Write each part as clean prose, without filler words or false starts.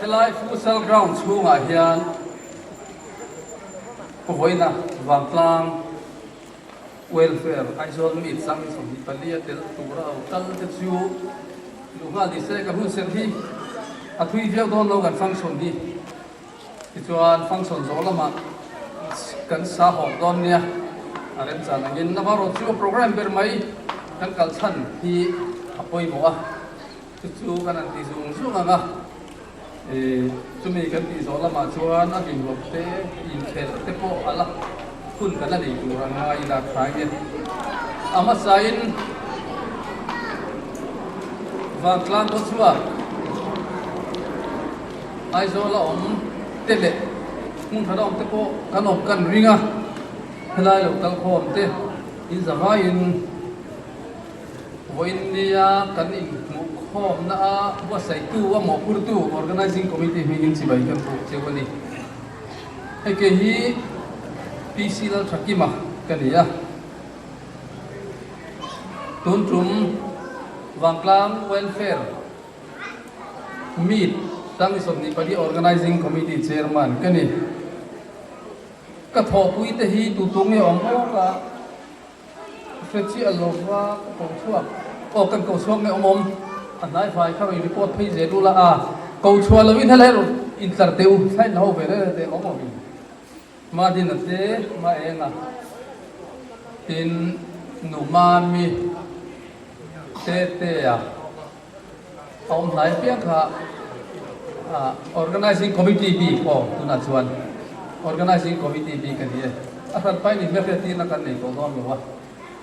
Helai futsal ground chhungah hian vawiina vantlang welfare Aizawl meet 24 a tel tura lo kal te chu luh nghal ni se kan hun serh hi a thui viau dawn lo kan function hi. Tichuan function zawh lamah kan sa hawk dawn nia, a remchan angin amaherawh chu program ber mai kan kal chhan hi a pawimawh a, chu chu kan han ti zung zung ang a, chumi kan tih zawh lamah chuan a dinhlawp te inkhelh te pawh a la hun kan la nei tur ang a ila tha nge. A hmasain Vantlang khawchhuak. Aizawl a awm te leh hmun hran a awm te pawh kan awm kan ring a, helai lo kal khawm te in zavaiin vawiin nia kan inhmuh khawmna a buatsaihtu a mawhphurtu Organising Committee hmingin chibai kan buk cheu a ni. Hei kei hi PC Lalthakima ka ni a, tun tum Vangtlang Welfare Meet 24 Organising Committee Chairman ka ni. Ka thawhpui te hi tu tu nge awm awk a, hre chiah lo va ka ko chhuak. Aw kan ko chhuak nge awm awm, a hnai fai kha rawn report phei zel ula a, ko chhuah lo in helai rawn intlar teh u, thlain la ho ve reng reng teh awm awm in. Madina te Maenga tin Nu Mami te te a. A awm hnai piang kha Organising Committee bik aw tunah chuan Organising Committee bik a ni e. A hran pai ni hmelhriat tirna kan nei tawh dawn lo a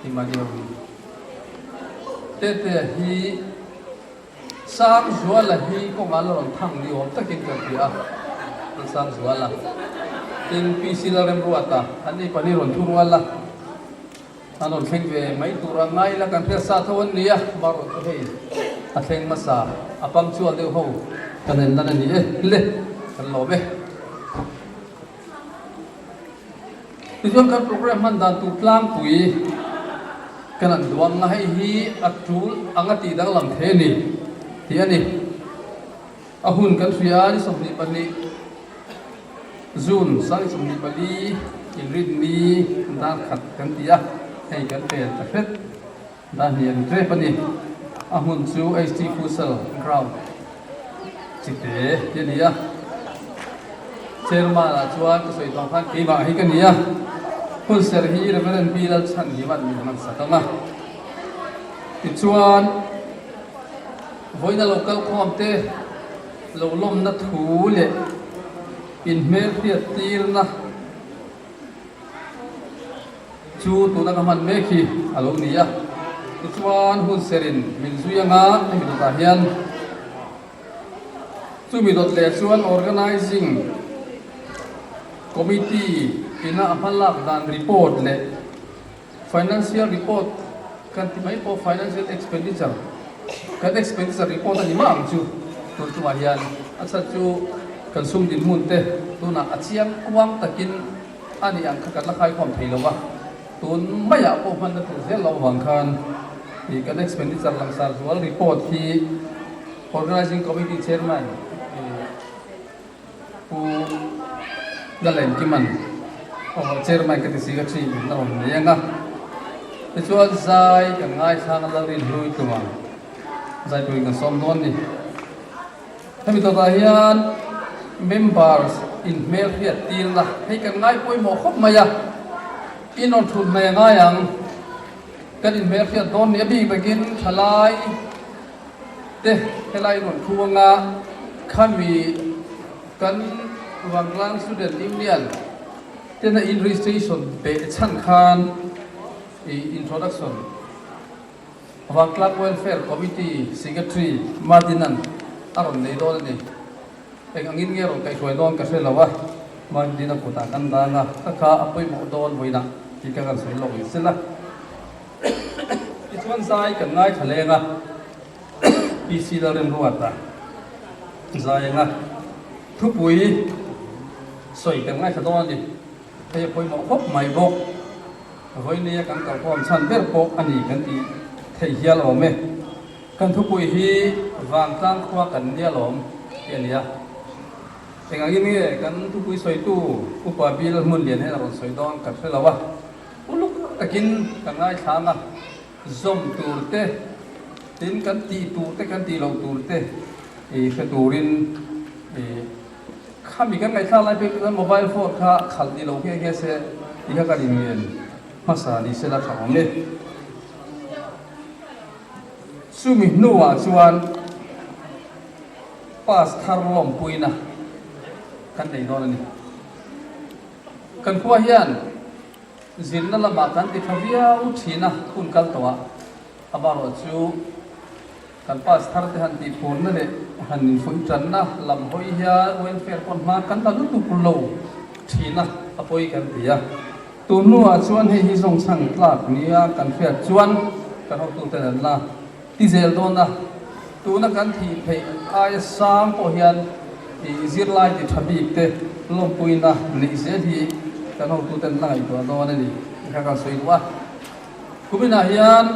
ti mahni ho hi. Tete hi Sangzuala hi kawngah la rawn thang ni awm takin ka hria a, Pu Sangzuala tin PC Lalremruata an ni pahnih rawn thu rual a. An rawn thleng ve mai tur a ngai la kan hriat sa tho an ni a, marawh chu hei a thleng hmasa a punctual deuh ho kan en lan a ni e le kan lawm e. Tichuan kan program hman dan tur tlangpui kan an duang a, hei hi a tul ang a tih danglam thei a ni tih a ni. A hun kan hria a ni 22. June 24 inrinni dar khat kan ti a, hei kan pel ta hret dar hnih an rep a ni. A hmun chu HT Futsal Ground chite ti a ni a. Chairman ah chuan ka sawi tawng khan keimah hi ka ni a, hun serh hi Reverend B Lalchhanhiman min hman sak ang a. Tichuan vawiina lo kal khawm te, Lo lawmna thu leh inhmelhriat tirna chu tuna ka hman mek hi a lo ni a. Tichuan hun serin min zui anga hemi dawtah hian chumi dawt leh chuan Organising Committee ina a hmalak dan report leh Financial report kan ti mai pawh financial expenditure kan expenditure report a ni mah ang chu tun tumah hian a chhan chu kan sum dinhmun te tunah a chiang kuang takin a ni ang kha kan la khaikhawm thei lo va, tun maiah pawh hmanna tur zel lo avang khan ih kan expenditure langsar zual report hi Organising Committee Chairman ih Pu Lalengkiman aw Chairman ka ti si ka thin in a rawn nei ang a, tichuan zai kan ngaithlang a Lalrin hlui tlum ang zai turin kan sawm dawn ni. Hemi tawtah hian members in hmelhriat tirna hei kan ngai pawimawh khawp mai a, in rawn thut hmei a ngai ang, kan in hmelhriat dawn ni a bik takin thalai te helai rawn thu anga khami kan Vangtlang Student Union tena in registration beh chhan khan i introduction Vangtlang Welfare Committee Secretary Martin-a'n a rawn nei dawn a ni. Eng angin nge rawn kaihhruai dawn ka hre lo a, Martin-a kutah kan dang a, ka kha a pawimawh dawn vawiinah tih ka kan sawi lawk ni sela. Tichuan zai kan ngaithla leng a, PC Lalremruata zai anga thupui sawi kan ngaithla dawn a ni. Hei a pawimawh khawp mai bawk. Vawinia kan kalkhawm chhan ber pawh a ni kan tih theih hial awm e. Kan thupui hi vantlang khua kan nia lawm tih a ni a. Engangin nge kan thupui sawitu Upa Bill Hmunlian hian a rawn sawi dawn kan hre lo a, uluk takin kan ngaithlang a, zawm tur te, tin kan tih tur te kan tih loh tur te i hre turin i khami kan ngaihthlak lai pek chuan mobile phone kha khalh ni lo nghe nghe se tih kha kan inngen hmasa ni sela tha awm e. Chumi hnuah chuan pass thar lawmpuina kan nei dawn a ni. Kan khua hian zirna lamah kan ti tha viau thin a, hun kal tawh ah amaherawh chu kan pass thar te han tih phurna leh han infuih tanna lam hawi hian welfare pawn hma kan la lutuk lo thin a, a pawi kan ti a. Tun hnuah chuan hei hi zawng chhan tlak nia kan hriat chuan kan hotuten an la ti zel dawn a, tuna kan thih theih aia sang pawh hian ih zirlai ti tha bik te lawmpuina neih zel hi kan hotuten an la ngaihtuah dawn a ni tih kha kan sawi duh a. Kuminah hian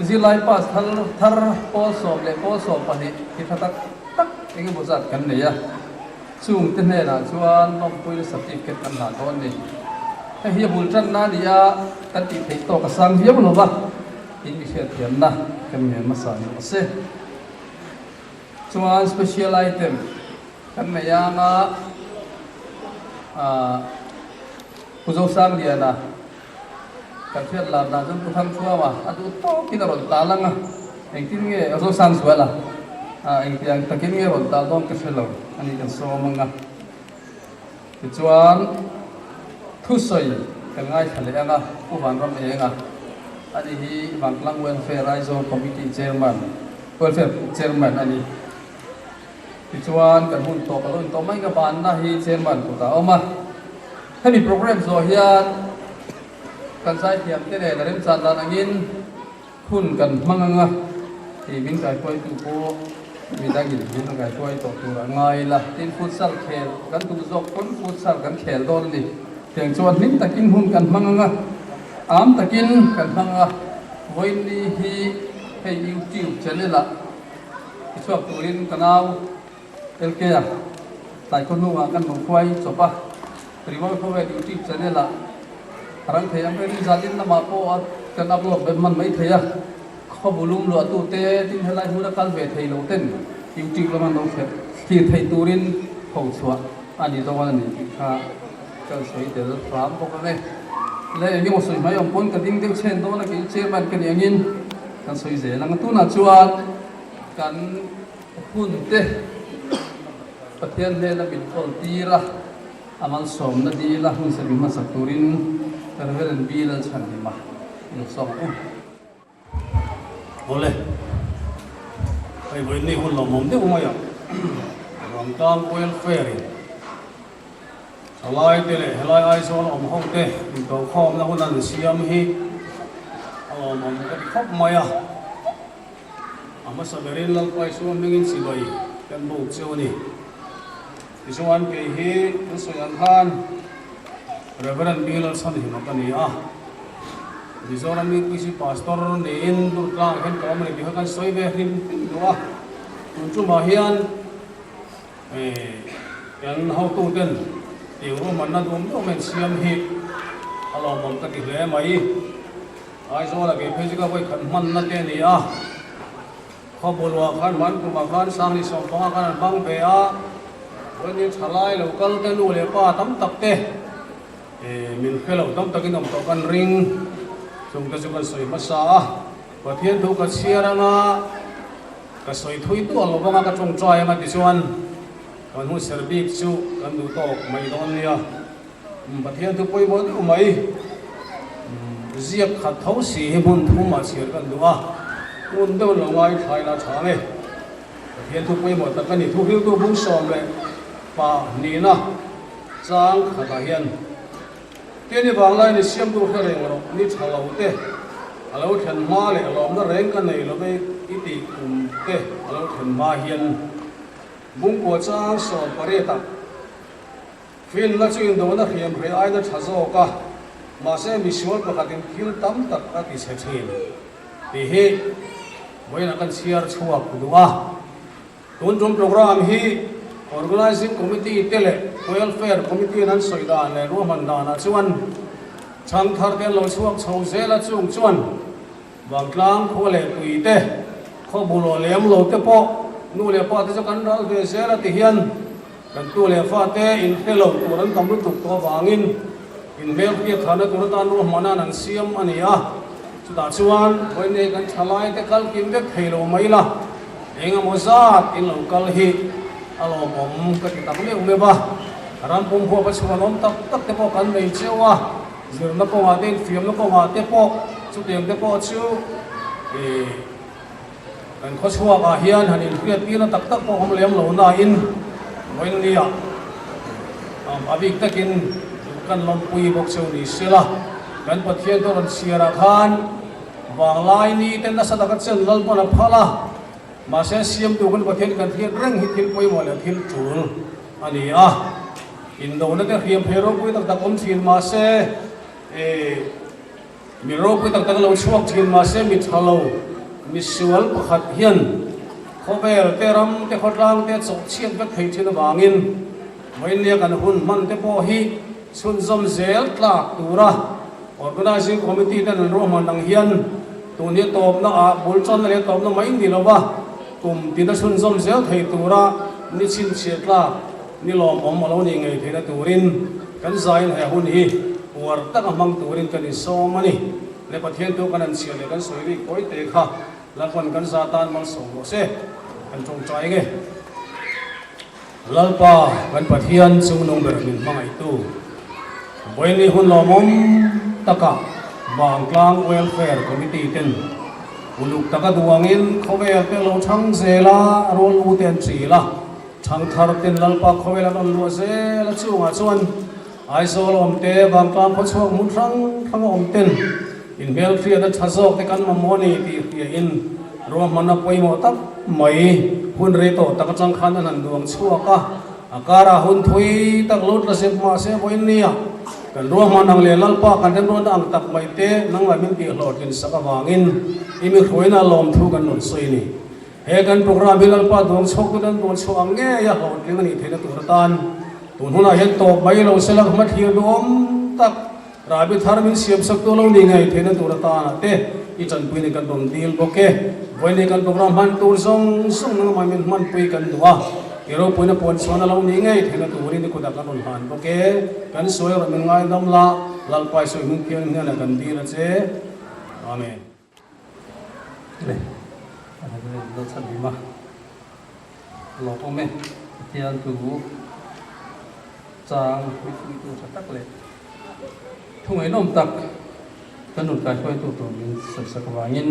zirlai pass thar thar pawl 12 pawl 12 ti tha tak tak eng emaw zat kan nei a. Chungte hnenah chuan lawmpuina certificate kan hlah dawn ni. Hei hi a bul tanna a ni a, kan tih theih tawk a sang viau lo va, in mi hriatthiamna kan ngen hmasa ni rawh se. Chuan special item kan nei ang a, aah Pu Zosangliana kan hriat lar dan chuan Pu Thangthuama a duh tawkin a rawn tal ang a, engtin nge a Zosang zual a, ah engtiang takin nge a rawn tal dawn ka hre lo a ni kan sawm ang a. Tichuan thusawi kan ngaithla leh ang a, Pu Vanram Eng a, ani hi Vangtlang Welfare Aizawl Committee Chairman, Welfare Chairman a ni. Tichuan kan hun tawp a lo intawh mai ka banna hi Chairman kutah a awm a. Hemi programme zawh hian kan zaithiam te nen a remchan dan angin hun kan hmang ang a, tih min kaihruaitu pawh midangin min rawn kaihruai tawh tur a ngai la. Tin, futsal khel kan duh zawk pawn futsal kan khel dawn a ni. Tiang chuan hlim takin hun kan hmang ang a, am takin kan hmang ang a. Vawiinni hi hei YouTube channel ah i chhuak turin ka nau LK-a Taikhaw hnungah kan rawn khuai chawp a, Rimawi Khawvel YouTube channel ah a rang thei ang berin zalin lamah pawh a kan upload ve hman mai thei a, khawbulum luahtute tin helai hmuna kal ve thei lo ten YouTube lama lo thlir thei turin ho chhuah a ni dawn a ni tih kha kan sawi tel hram bawk ang e. Le eng emaw sawi hmai awm pawn ka ding deuh chhen dawn a kei chairman ka nih angin kan sawi zel ang a, tunah chuan kan Hun te Pathian hnena min kawl tir a, a malsawmna dil a hun serh hmasak turin Reverend B. Lalchhanhima in sawm u. Awle, hei vawiin hun lawmawm deuh mai a, Vangtlang Welfare in thalai te leh helai Aizawl awm ho te intokhawmna hun an siam hi a lawmawm ka ti khawp mai a. A hmasa berin Lalpa Isua hmingin chibai kan buk cheu a ni. Tichuan kei hi kan sawi ang khan Reverend Bill Chhanhima ka ni a, Mizoram UPC Pastor niin Durtlang hian ka awm a ni tih kha kan sawi ve hlim hlim duh a. Tun tumah hian kan hotuten tiang ruahmanna duam duam a insiam hi a lawmawm ka ti hle mai. Aizawl a kei phei chu ka vawi khat hmanna te a ni a, Khawbuluah khan Hmankumah khan Sangni 15 khan an hmang ve a, vawiin thalai lo kal te nu leh pa tam tak te min hre lo tam takin awm tawh kan ring, chung te chu kan sawi hmasa a, Pathian thu ka chhiar anga ka sawi thui tuah lo vanga ka tawngtai anga tichuan kan hun ser bik chu kan duh tawk mai dawn nia. Pathian thu pawimawh deuh mai ziak khat tho si hi hmun thum ah chhiar kan duh a, hmun deuh lo ngai thlai la tha nge. Pathian thu pawimawh tak a ni. Thuhriltu bung 12 na chang khatah hian Tiani vanglai ni siamtu hre reng rawh ni tha lo te a lo thlen hma leh lawmna reng ka nei lo ve i tih kum te a lo thlen hma hian bungkua chang 18 ah Finna chu indona hriam hreh aina tha zawk a, mahse misual pakhatin thil tam tak a ti chhe thin tih hi vawiinah kan chhiar chhuak duh a. Tun tum program hi Organising Committee te leh Welfare Committee in an sawi dan leh ruahman danah chuan chhangthar te an lo chhuak chho zel a, chung chuan Vangtlang khua leh tui te, khaw bul aw lem lo te pawh nu leh pa te chu kan ral ve zel a ti hian kan tu leh fa te inhre lo tur an tam lutuk tawh avangin inhmel hriat tharna tur atan ruahmana'n an siam a ni a. Chutah chuan vawiin kan thalai te kal kim vek thei lo mai la, eng emaw zat in lo kal hi a lawmawm ka ti tak meuh meuh a. Ram pum huap a chhuanawm tak tak te pawh kan nei cheu a. Zirna kawngah te infiamna kawngah te pawh chutiang te pawh chu ih kan khawchhuakah hian han inhriattirna tak tak pawh awm lem lo nain vawiinniah a bik takin kan lawmpui bawk cheu ni sela kan Pathian te rawn chhiarah khan vanglai ni te nasa taka chen Lalpawn a phal a, mahse siamtu kan Pathian kan hriat reng hi thil pawimawh leh thil tul a ni a. Indona te hriam phei ropui tak tak awm thin mahse, eh, mi ropui tak tak lo chhuak thin mahse mi tha lo, mi sual pakhat hian khawvel te ram te khawtlang te chawhchhiat vek thei thin avangin vawiinnia kan hun hman te pawh hi chhunzawm zel tlak tura Organising Committee ten an ruahman ang hian tun hi tawpna ah bul tawnna leh tawpna mai ni lova kum tina chhunzawm zel thei tura ni chhinchhiah tlak Ni lawmawm a lo nih ngei theihna turin kan zain he hun hi uar taka hmang turin kan insawm a ni. Le Pathian tu kan anchhia leh kan sawi rik pawi te kha Lalpawn kan za tan malsawm rawh se. Kan tawngtai nge. Lalpa kan Pathian chungnung ber min hmangaihtu Vawiin hun lawmawm taka Vangtlang Welfare Committee ten uluk taka duangin khawvel te lo chhang zel a, rual u te an chil a. Thangthar ten Lalpa khawvel an rawn luah zel a chungah chuan Aizawl awm te, Vangtlang khawchhuak hmun hrang hrang a awm ten inhmelhriatna tha zawk te kan mamawh a ni tih hriain ruahmanna pawimawh tak mai hun rei tawh tak atang khan an han duang chhuak a, a karah hun thui tak lo tla zep mahse vawiin nia kan ruahman ang leh Lalpa kan remruatna ang tak mai te nangmah min tihhlawhtlin sak avangin i mi hruaina lawmthu kan rawn sawi a ni. He kan program hi Lalpa duang chhuak tu tan duan chhuah ang ngei a hlawhtling a nih theihna tur atan tun hunah hian tawp mai lo se la hmathlir duhawm tak Rabi thar min siam sak tu lo ni ngei theihna tur atana te i tanpui ni kan rawn dil bawk e. Vawiin kan program hman tur zawng zawng nangmah min hmanpui kan duh a, i ropuina puan chhuan a lo ni ngei theihna turin i kutah kan rawn hlan bawk e. Kan sawi erawh min ngaidam la, Lalpa i sawi hming phian hnenah kan dil a che. Amen. Le a han rin lo chhan hlim a, lawm awm e Pathian thu chang mihruaitu tha tak leh thu ngaihnawm tak kan rawn kaihruaitu tur min sawisak avangin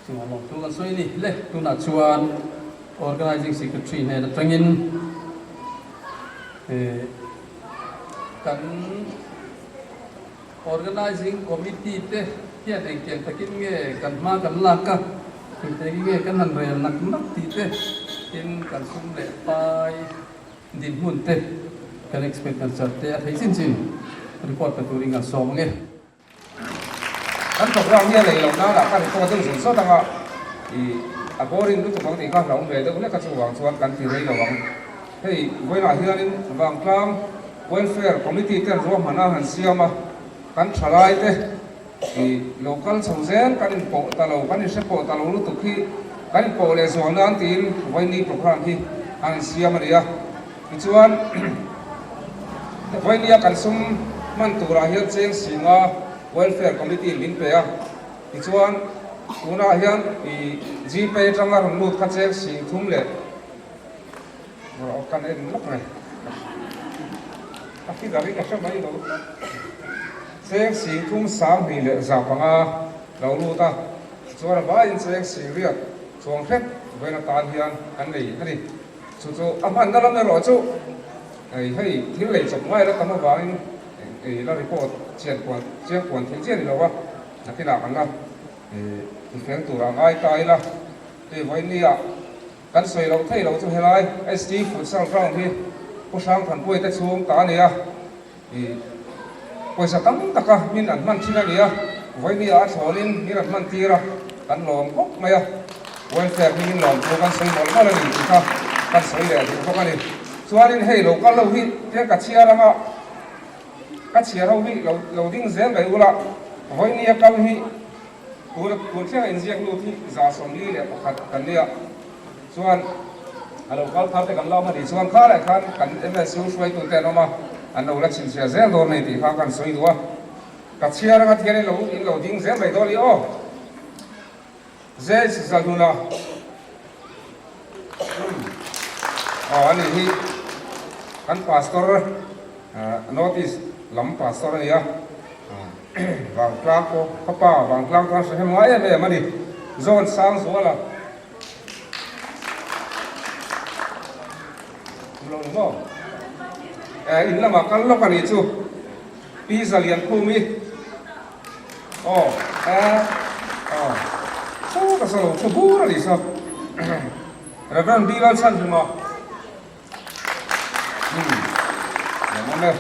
chungah lawmthu kan sawi a ni. Le tunah chuan Organizing Secretary hnen atangin kan Organizing Committee te hian engtiang takin nge kan hma kan lak a, engtiangin nge kan han rel nak nak tih te, tin kan sum leh pai dinhmun te kan expenditure te a thei chin chin report pe turin kan sawm ang e. Kan program hi a lei loh nanah ka report deuh zun sawt anga i a boring lutuk ang tih kha hlauhawm ve deuh hlek a chuvang chuan kan ti rei lo ang. Hei vawiinah hianin Vangtlang Welfare Committee ten ruahman a han siam a, kan thalai te i lo kal chho zel kan inpawh ta lo, kan inhre pawh ta lo lutuk hi kan inpawh leh zual nan tiin vawiini program hi a han siam a ni a. Tichuan vawinia kan sum hman turah hian cheng singa Welfare Committee in min pe a, tichuan tunah hian i Gpay atanga rawn lut kha cheng sing thum leh Kan en lawk mai. A figure hi ka hre mai lo. Cheng sing thum 2000 leh 500 lo lut a, tichuan a vaiin cheng sing riat chuang hret vawiin atan hian kan nei a ni. Chu chu a hmanna lam erawh chu hei hei thil lei chawp ngai la tam avangin ei la report chian puan chiang puan theih chiah ni lo a, nakinah kan la tifel tur a ngai ta ila hei vawiin nia Kan sawi loh thei lo chu helai ST Futsal Ground hi Pu Hrangthanpuia te chhung ta a ni a, ih pawisa tam taka min an hman thin a ni a, vawinia a thlawnin min an hman tir a, kan lawm khawp mai a, welfare hi min lawm thu kan sawi mawlh mawlh a ni tih kha kan sawi leh duh bawk a ni. Chuanin hei lo kal ho hi tiang ka chhiar anga ka chhiar ho hi lo lo ding zel mai ula, vawinia kal hi tuna tun thlenga inziak lut hi 141 kan nia. Chuan a lo kal thar te kan lawm a nih chuan kha leh khan kan MSU hruaitu te an awm a, an lo la chhinchhiah zel dawn a ni tih kha kan sawi duh a. Ka chhiar anga thian in lo in lo ding zel mai dawn i aw. Zech Zahnuna Umm aw ani hi kan pastor North East lam pastor a ni a, Vangtlang pawh ka pa Vangtlang tan hre hem ngai em em a ni. John Sangzuala. Lo ni maw? Eh, in lamah kal lawk a nih chu. Pi Zalian Khumi. Aw, eh, aw. Saw ka saw lo, thu bur a nih saw. Reverend B. Lalchhanhima. Hmm, lawm awm e.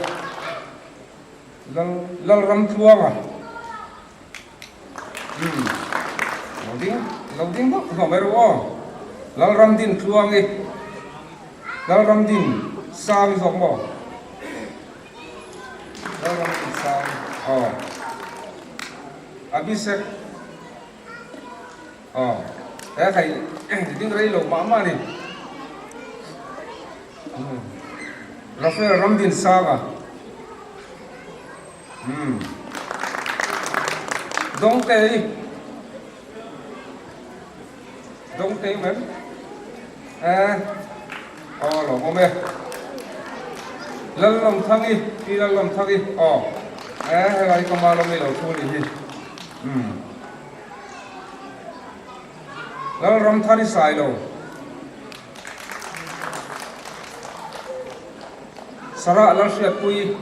Lal, Lalramtluanga. Umm lo ding lo ding bawk hlawm mai rawh aw Lalramdin Tluangi Lalramdin Sangi zawk maw Lalramdin Sangi aw Abhishek aw he khai ding rei lo mah mah a ni Rafael Ramdin Sanga. Umm. Dawngtei. Dawngtei awm em? Eh. Aw lawm awm e. Lallawmthangi, Pi Lallawmthangi. Aw. Eh helai ka ma lawm i lo thu ni hi. Umm. Lalramthari Sailo. Sarah Lalhriatpuii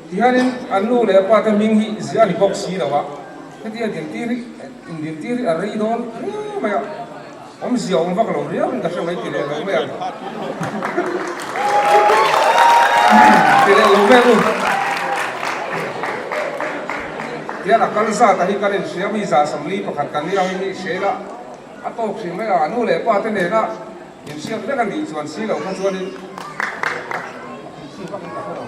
Tihianin an nu leh a pa te hming hi ziah a ni bawk si lo a, hetiang dintir hi indirtir hi a rei dawn hle mai a. Awmzia awm vak lo riau in ka hre mai ti leh lo mai ang. Ti leh lo mai ang u. Tian a kal zat a hi kan inhria mi 141 kan nia hi hi hria ila a tawk hrih mai a, nu leh pa te nena inhriat vek a nih chuan si lo kha chuanin a tih chi vak in ka hre lo.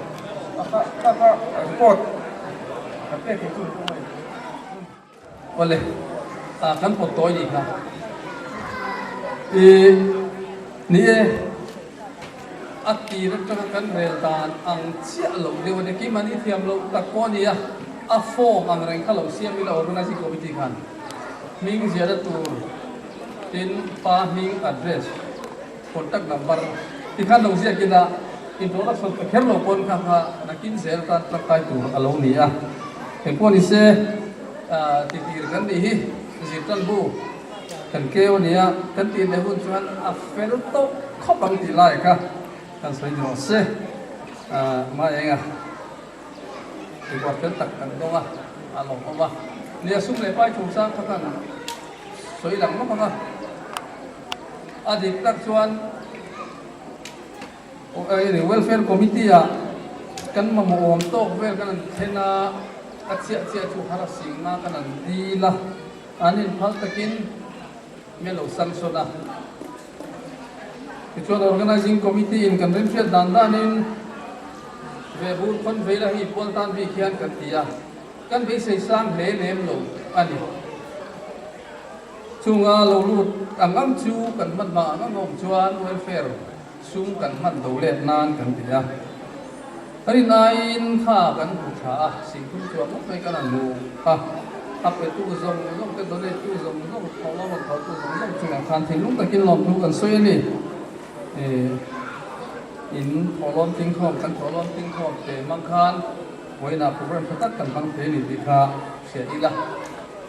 A kha kha report kan pek thei chu ni pawh mai. Awle, ah kan pawt tawi nih kha. Ih, ni e, a tir atanga kan rel dan ang chiah loh deuh a ni. Keimahni thiam loh tak pawh a ni a, a form ang reng kha lo siam ila Organizing Committee khan hming ziahna tur tin pa hming address, contact number ti khan lo ziak ila introduction pe kher lo pawn kha kha nakin zel tan tangkai tur a lo ni a. Engpawh ni se titir kan nih hi zirtan bu kan keu a nia kan tih leh hun chuan a fel tawh khawp ang tih lai kha kan sawi ni rawh se. Hma enga report fel tak kan dawng a, a lawmawm a. Nia sum leh pai chungchang kha kan sawi lang lawk ang a. A dik tak chuan Welfare Committee ah kan mamawh awm tawk vel kan han thlen a, a chiah chiah chu har a singna kan han dil a, an inphal takin min lo sanction a. Tichuan Organizing Committee in kan rinhriat dan danin vehbur khawn veila hi pual tan bik hian kan ti a, kan beisei sang hle lem lo a ni. Chunga lo lut ang ang chu kan hman hma ang ang awm chuan welfare sum kan hman do let nan kan ti a. Rin aiin kha kan hmu tha a, singthum chuan ngawt mai kan han hmu a. A petu zawng zawng te, donate tu zawng zawng, thawhlawm rawn thawhtu zawng zawng chungah khan thinlung takin lawmthu kan sawi a ni. In thawhlawm tingkhawm, kan thawhlawm tingkhawm te hmang khan vawiinah program tha tak kan hmang thei a ni tih kha hria ila.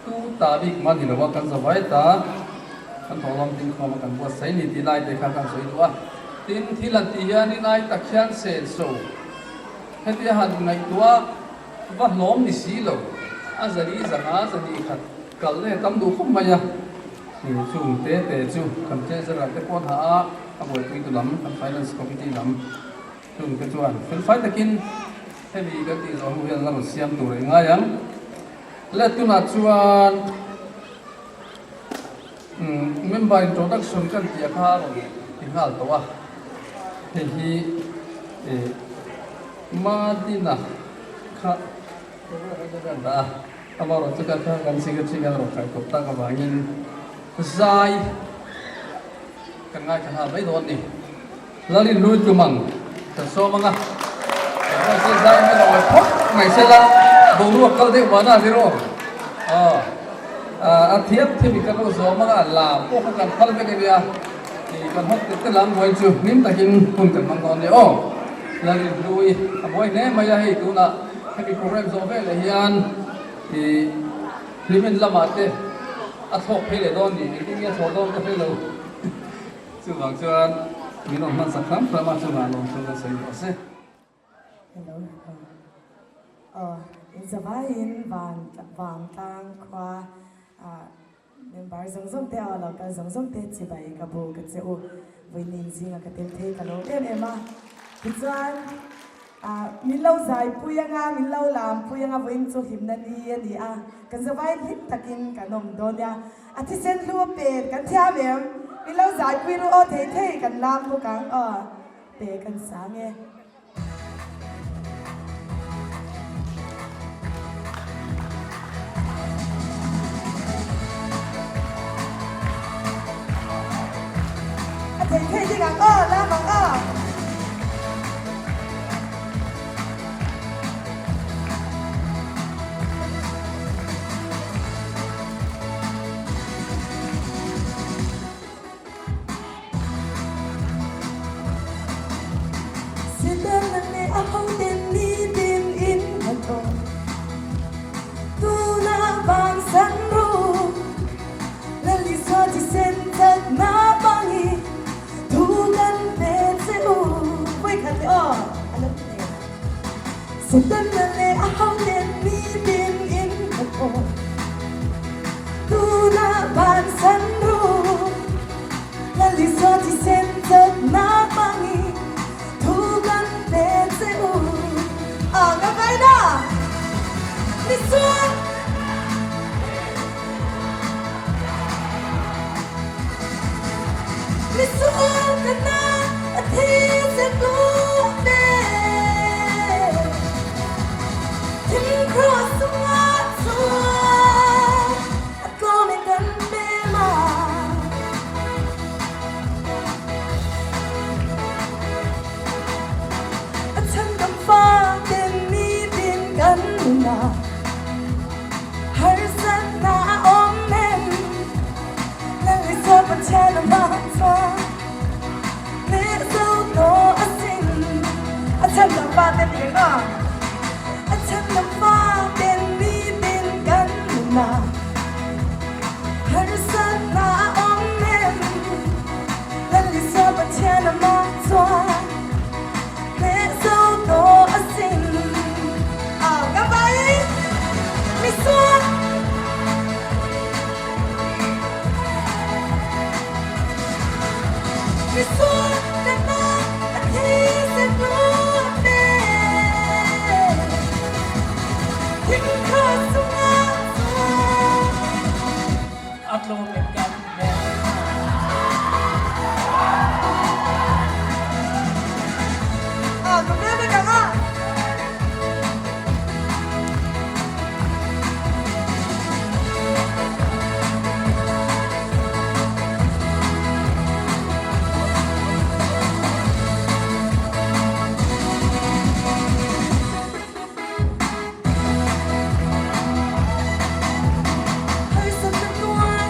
Tu ta bik mah ni lo a, kan za vai ta, kan thawhlawm ding khawm a kan buatsaih ni tih lai te kha kan sawi duh a. Tin, thil an tih hian in ai tak hian sen so hetia han ngaihtuah va hlawm ni si lo, a zali zanga zahnih khat kal nge tam duh khawp mai a. Chung te te chu kan treasurer te pawh an ha a, a buaipuitu lam kan finance committee lam chung te chuan felfai takin hemi kan tih zawh hnu hian la rawn siam tur a ingai ang. Le tunah chuan member introduction kan tih a kha a rawn ti nghal tawh a, hei hi Madina kha kan dah a. Amaherawhchu chu kha kan secretary khan a rawn hrai kawp tak avangin zai kan ngaithla nghal mai dawn a ni. Lalin hlui tum ang kan sawm ang a, engmah zai mai lo awih phawt mai se la, boruak kal deuh mahna a zir aw. Aw, a thiam thiam in kan lo zawm ang a, lam pawh kha kan phal vek ania, ih kan hawt tet te lam buai chu hlim takin hun kan hmang dawn nia aw. Lalin hlui a buai hle mai a, hei tunah hemi program zawh veleh hian ih hlimen lamah te a thlawk phei leh dawn ni, engtin nge a thlawh dawn ka hre lo. Chuvang chuan min rawn hmansak hram hram a, chuvang lawm chu kan sawi duh a si. Hello hello aw inzavaiin van vangtlang khua ah member zawng zawng te aw lo kal zawng zawng te chibai ka bu ka che u vawiin zinga ka tel thei ka lawm em em a tichuan ah min lo zai pui anga min lo lam pui anga vawiin chu hlimna ni a ni a kan zavaiin hlim takin kan awm dawn nia. A thisen hlu a pen kan thiam em? Min lo zaipui ru aw thei thei kan lam bawk ang aw pe kan sang e. A thei thei ding ang aw lam ang aw. Setana leh a hoten nitin in ka thaw Tunah bansan ru Lal Isua thisen chakna hmangin thu kan pe che u Ah ka vaina Misual Misual ka na a thi che tu pe Thim cross chungah chuan a tlawm in kan pe ma. A chhandam faten nitin kan nunah Harsatna a awm em? Nang i sa Pathian a hmang chuan Hneh zo tawh asin. A chhandam faten ti reng a. A chhandam faten nitin kan nunah Harsatna a awm em? Nang i sa Pathian a hmang chuan Hneh zo tawh asin. Ka vai misual. Misual ka na a thi se hnu te. Thing kha chungah chuan. A tlawm in kan hmel. Ah, ka bebe ka nga. Harsat na tuar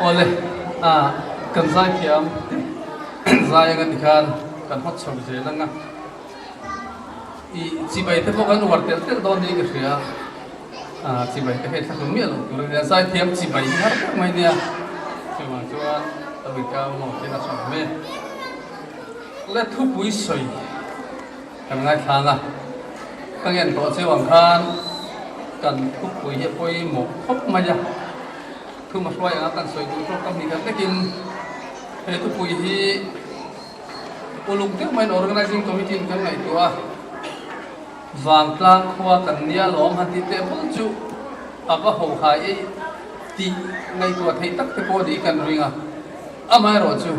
Awle, a kan zaithiam zai anga tikhan kan hawt chho zel anga i chibai te pawh kan uar telh telh dawn niin ka hria a, chibai te hei thlahlum miah loh tur ania, zaithiam chibai hi har deuh mai nia, chuvang chuan ka inkau maw chen a tha awm e. Le thupui sawi kan ngaithlang a, ka ngen tawh cheu ang khan kan thupui hi a pawimawh khawp mai a, thuma hruai anga kan sawi duh tawk ka hnih khat vekin he thupui hi uluk deuh maiin Organising Committee in kan ngaihtuah a, Vangtlang khua kan nia lawm han tih teh bul chu a va ho hai ei tih ngaihtuah theih tak te pawh ni kan ring a. Amaherawh chu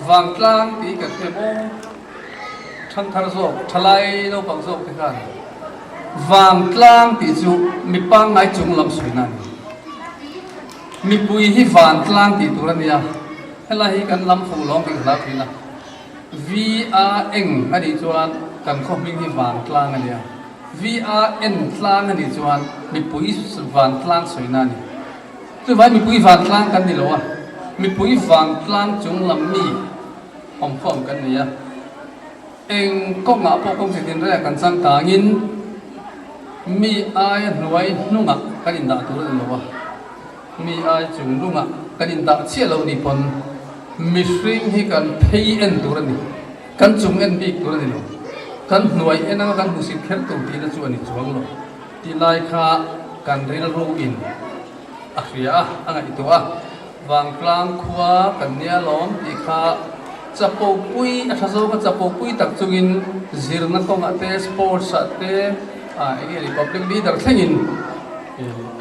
Vangtlang tih kan hre maw? Thangthar zawk, thalai naupang zawk te khan Vangtlang tih chu mi pangngai chung lam sawi na a ni. Mipui hi Vantlang tih tur a nia, helai hi kan lam fuh lawng tih ka hlau thin a. V-a eng a nih chuan kan khaw hming hi Vantlang a nia, V-a en tlang a nih chuan mipui Vantlang sawi na a ni. Chuvai mipui vantlang kan ni lo a, mipui vantlang chung lam mi awmkhawm kan ni a. Eng kawngah pawh kawng chitin reng kan changkangin mi aia hnuai hnungah kan indah tur a ni lo a, mi ai chung lungah kan indah chiah lo ni pawn mihring hi kan phei en tur a ni, kan chung en bik tur a ni lo, kan hnuai en anga kan hmusit kher tur tihna chu a ni chuang lo. Tih lai kha kan rilru in a hria a, a ngaihtuah a, Vangtlang khua kan nia lawm tih kha chapo pui, a tha zawng a chapo pui tak chungin zirna kawngah te, sports ah te, ah eng nge ni public leader thlengin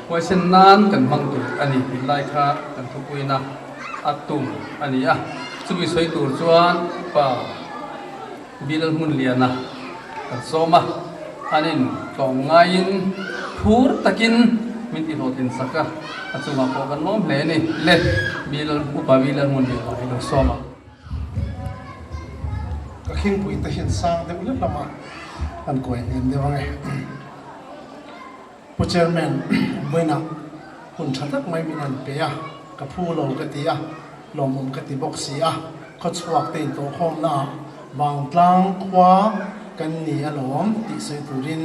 huaisen nan kan hmang tur a ni tih lai kha kan thupuina a tum a ni a. Chumi sawi tur chuan pa. Bill hmun liana kan sawm a, an in tlawm ngaiin phur takin min ti hlawhtlin sak a, a chungah pawh kan lawm hle a ni. Le, Bill upa Bill hmun liana hi lo sawm ang. Ka khingpui te hian sang deuh lek lama an kuai hnem deuh ang e. Pu Chairman, vawiinah hun tha tak mai min han pe a, ka phu lo ka ti a, lawmawm ka ti bawk si a, khawchhuak te intawhkhawmnaah Vangtlang khua kan ni alawm tih sawi turin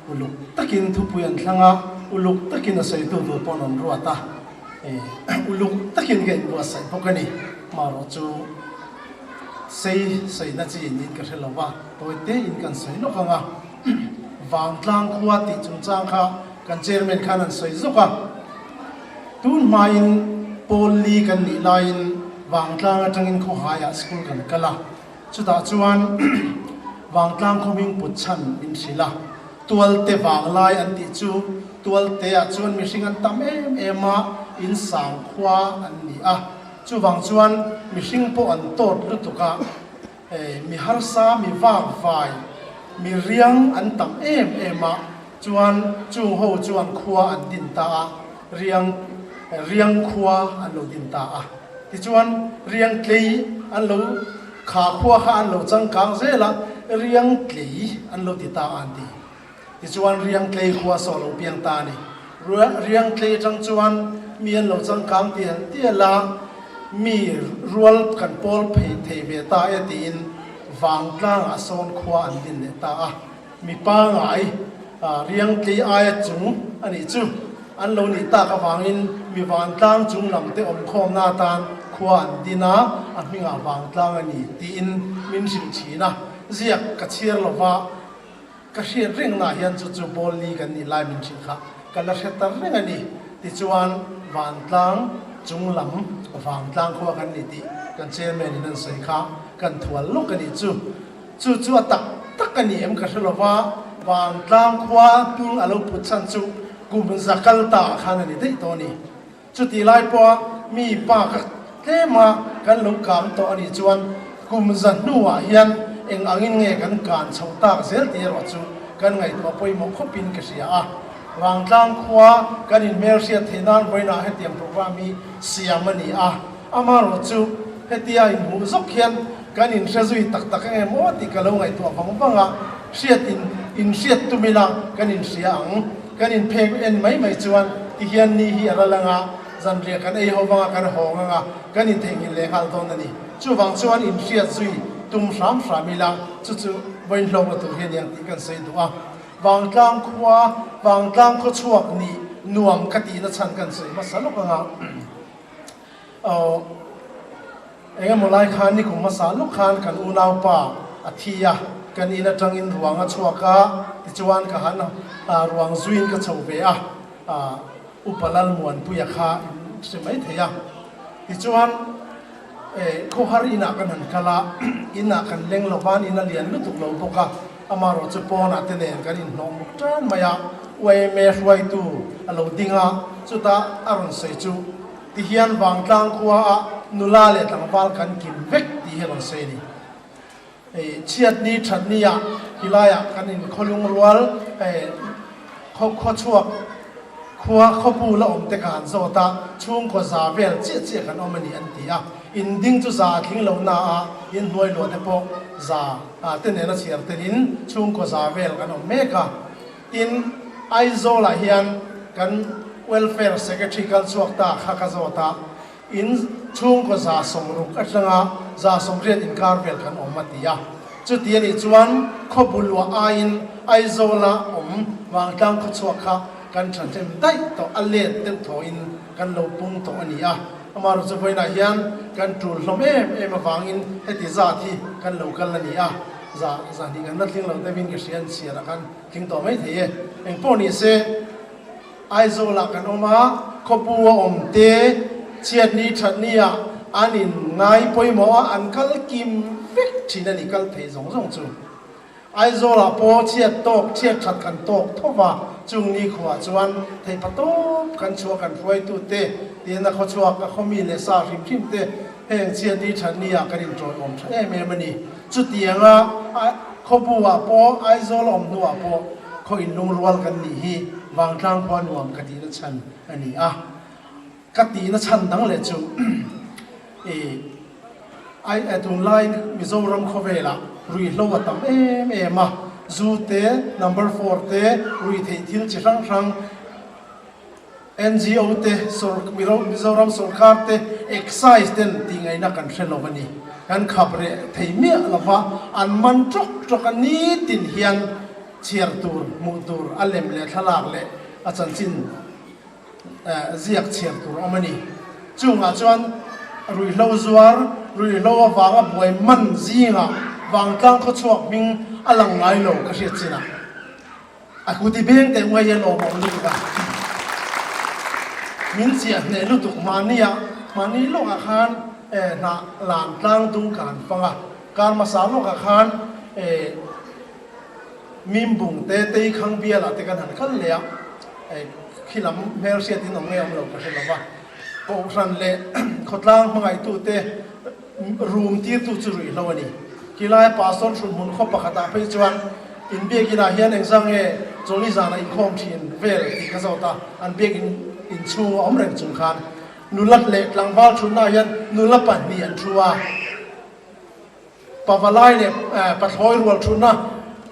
uluk takin thupui an thlang a, uluk takin a sawitu tur pawh an rawn ruat a, uluk takin ka inbuatsaih bawk a ni. Marawh chu sei sawina chi niin ka hre lo va, tawi tein kan sawi lawk ang a. Vangtlang khua tih chungchang kha kan chairman khan an sawi zawk a. Tun hmain pawl li kan nih laiin Vangtlang atangin khawhaiah school kan kal a. Chutah chuan Vangtlang khaw hming put chhan min hrilh a. Tualte vanglai an tih chu Tualte ah chuan mihring an tam em em a, in sang khua an ni a. Chuvang chuan mihring pawh an tawt lutuk a. Mi harsa, mi vak vai, mi riang an tam em em a, chuan chung ho chuan khua an din ta a, riang riang khua an lo din ta a. Tichuan riang tlei an lo kha khua kha an lo changkang zel a, riang tlei an lo ti ta a an ti. Tichuan riang tlei khua saw lo piang ta a ni. Riang tlei atang chuan mi an lo changkang tial tial a, mi rual kan pawl phei thei ve ta e tiin Vangtlangah sawn khua an din leh ta a. Mi pangai riang tlei aia chung a nih chu an lo nih tak avangin mi Vantlang chung lam te awmkhawmna atan khua an din a, a hmingah Vangtlang a ni tiin min hrilh thin a, ziak ka chhiar lova. Ka hriat rengna hian chu chu ball li kan nih lai min hrilh kha ka la hre ta reng a ni. Tichuan Vantlang chung lam Vangtlang khua kan ni tih kan chairman in an sawi kha kan thual lawk a nih chu. Chu chu a tak tak a ni em ka hre lo va, Vantlang khua hming a lo put chhan chu kum za kal ta ah khan a ni daih tawh a ni. Chutih lai pawha mi pa ka tlema kan lo kang tawh a nih chuan kum za hnuah hian eng angin nge kan kan chho tak zel tih erawh chu kan ngaihtuah pawimawh khawpin ka hria a. Vangtlang khua kan inhmelhriat theih nan vawiinah hetiang programme hi siam a ni a, amaherawh chu hetia inhmuh zawk hian kan inhre zui tak tak eng emaw tih ka lo ngaihtuah vang vang a, hriat in inhriat tum ila kan inhria ang. Kan inphek en mai mai chuan tihian ni hi a ral ang a, Zanriah kan ei ho vanga kan hawng anga kan intheihnghilh leh nghal dawn a ni. Chuvang chuan inhriat zui tum hram hram ila chu chu vawiin hlawkna tur hi a niang tih kan sawi duh a. Vangtlang khua, Vangtlang khaw chhuak nih nuam ka tihna chhan kan sawi hmasa lawk anga aw eng emaw lai khan nikum hmasa lawk khan kan unaupa a thi a, kan in atangin ruang a chhuak a, tichuan ka han ruang zuiin ka chho ve a. Upa Lalmuanpuia kha in hre mai thei a. Tichuan, khawhar inah kan han kal a, inah kan leng lo van in a lian lutuk lo bawk a, amaherawh chu pawnah te nen kan inhnawh muk tan mai a, YMA hruaitu a lo ding a, chutah a rawn sawi chu, Tihian Vangtlang khuaah nula leh tlangval kan kim vek tih hi a rawn sawi a ni. Chhiatni thatnia hilaiah kan inkhawlung rual khaw chhuak khua khawpu la awm te ka han zawt a, chhungkaw za vel chiah chiah kan awm a ni an ti a. In ding chu za a tling lo na a, in hnuai luah te pawh za te nena chhiar telin chhungkaw za vel kan awm mek a. Tin, Aizawlah hian kan Welfare Secretary kal chhuak ta kha ka zawt a, In chhungkaw 60 atanga 80 inkar vel kan awm a ti a. Chuti a nih chuan khawbu luah aiin Aizawla awm Vangtlang khawchhuak kha kan thahnem daih tawh a let deuh thawhin kan lo pung tawh a ni a. Amaherawhchu chu vawiinah hian kan tul hlawm em em avangin heti zat hi kan lo kal a ni a. Za zahnih kan la tling lo deuhin ka hria an chhiarah khan tling tawh mai thei e. Engpawh ni se. Aizawlah kan awm a, khawpu a awm te, chhiatni thatni ah an in ngai pawimawh a, an kal kim vek thin a ni, kal thei zawng zawng chu. Aizawlah pawh chhiat tawk, chhiat that kan tawk tho va, chung ni khuah chuan theihpa tawp kan chhuah kan hruaitu te, tiin a khawchhuak a khawmi leh sa hrim hrim te heng chhiatni thatni ah kan inṭawiawm tha em em a ni. Chutianga khawpu ah pawh Aizawl a awm hnuah pawh khaw inlungrual kan nih hi Vangtlang khua nuam ka tihna chhan a ni a. Ka tihna chhan dang leh chu i ai tunlai Mizoram khawvelah ruihhlo a tam em em a, zu te, number four te, ruihtheih thil chi hrang hrang, NGO te, Mizoram sorkar te, Excise ten tih ngaihna kan hre lo a ni. Kan khap reh thei miah lo va, an man tawk tawk a nitin hian chhiar tur, hmuh tur, a lem leh thlalak leh a chanchin ziak chhiar tur a awm a ni. Chungah chuan ruihhlo zuar, ruihhlo avanga buai man zingah vangtlang khawchhuak hming a lang ngai lo ka hriat chinah. A kuti beng teh uai e lawm awm lutuk a. Min chiah hneh lutuk mahnia mahni lawkah khan eh hnah lan tlang dung ka han fang a. Kar hmasa lawkah khan eh Mimbung te tei khang bialah te kan han kal leh a. Eh khi lam hmelhriat in awm ngei awm lo ka hre lo va. Kohhran leh khawtlang hmangaihtute rum tirtu chu ruihhlo a ni. Khilai Pastor Hrunhmun khaw pakhatah phei chuan in biakinah hian engzah nge chawlhni zanah inkhawm thin vel tih ka zawt a, an biakin inchhung a awm reng chung khan nula leh tlangval thutnaah hian nula pahnih an thu a. Pavalai leh pathlawi rual thutna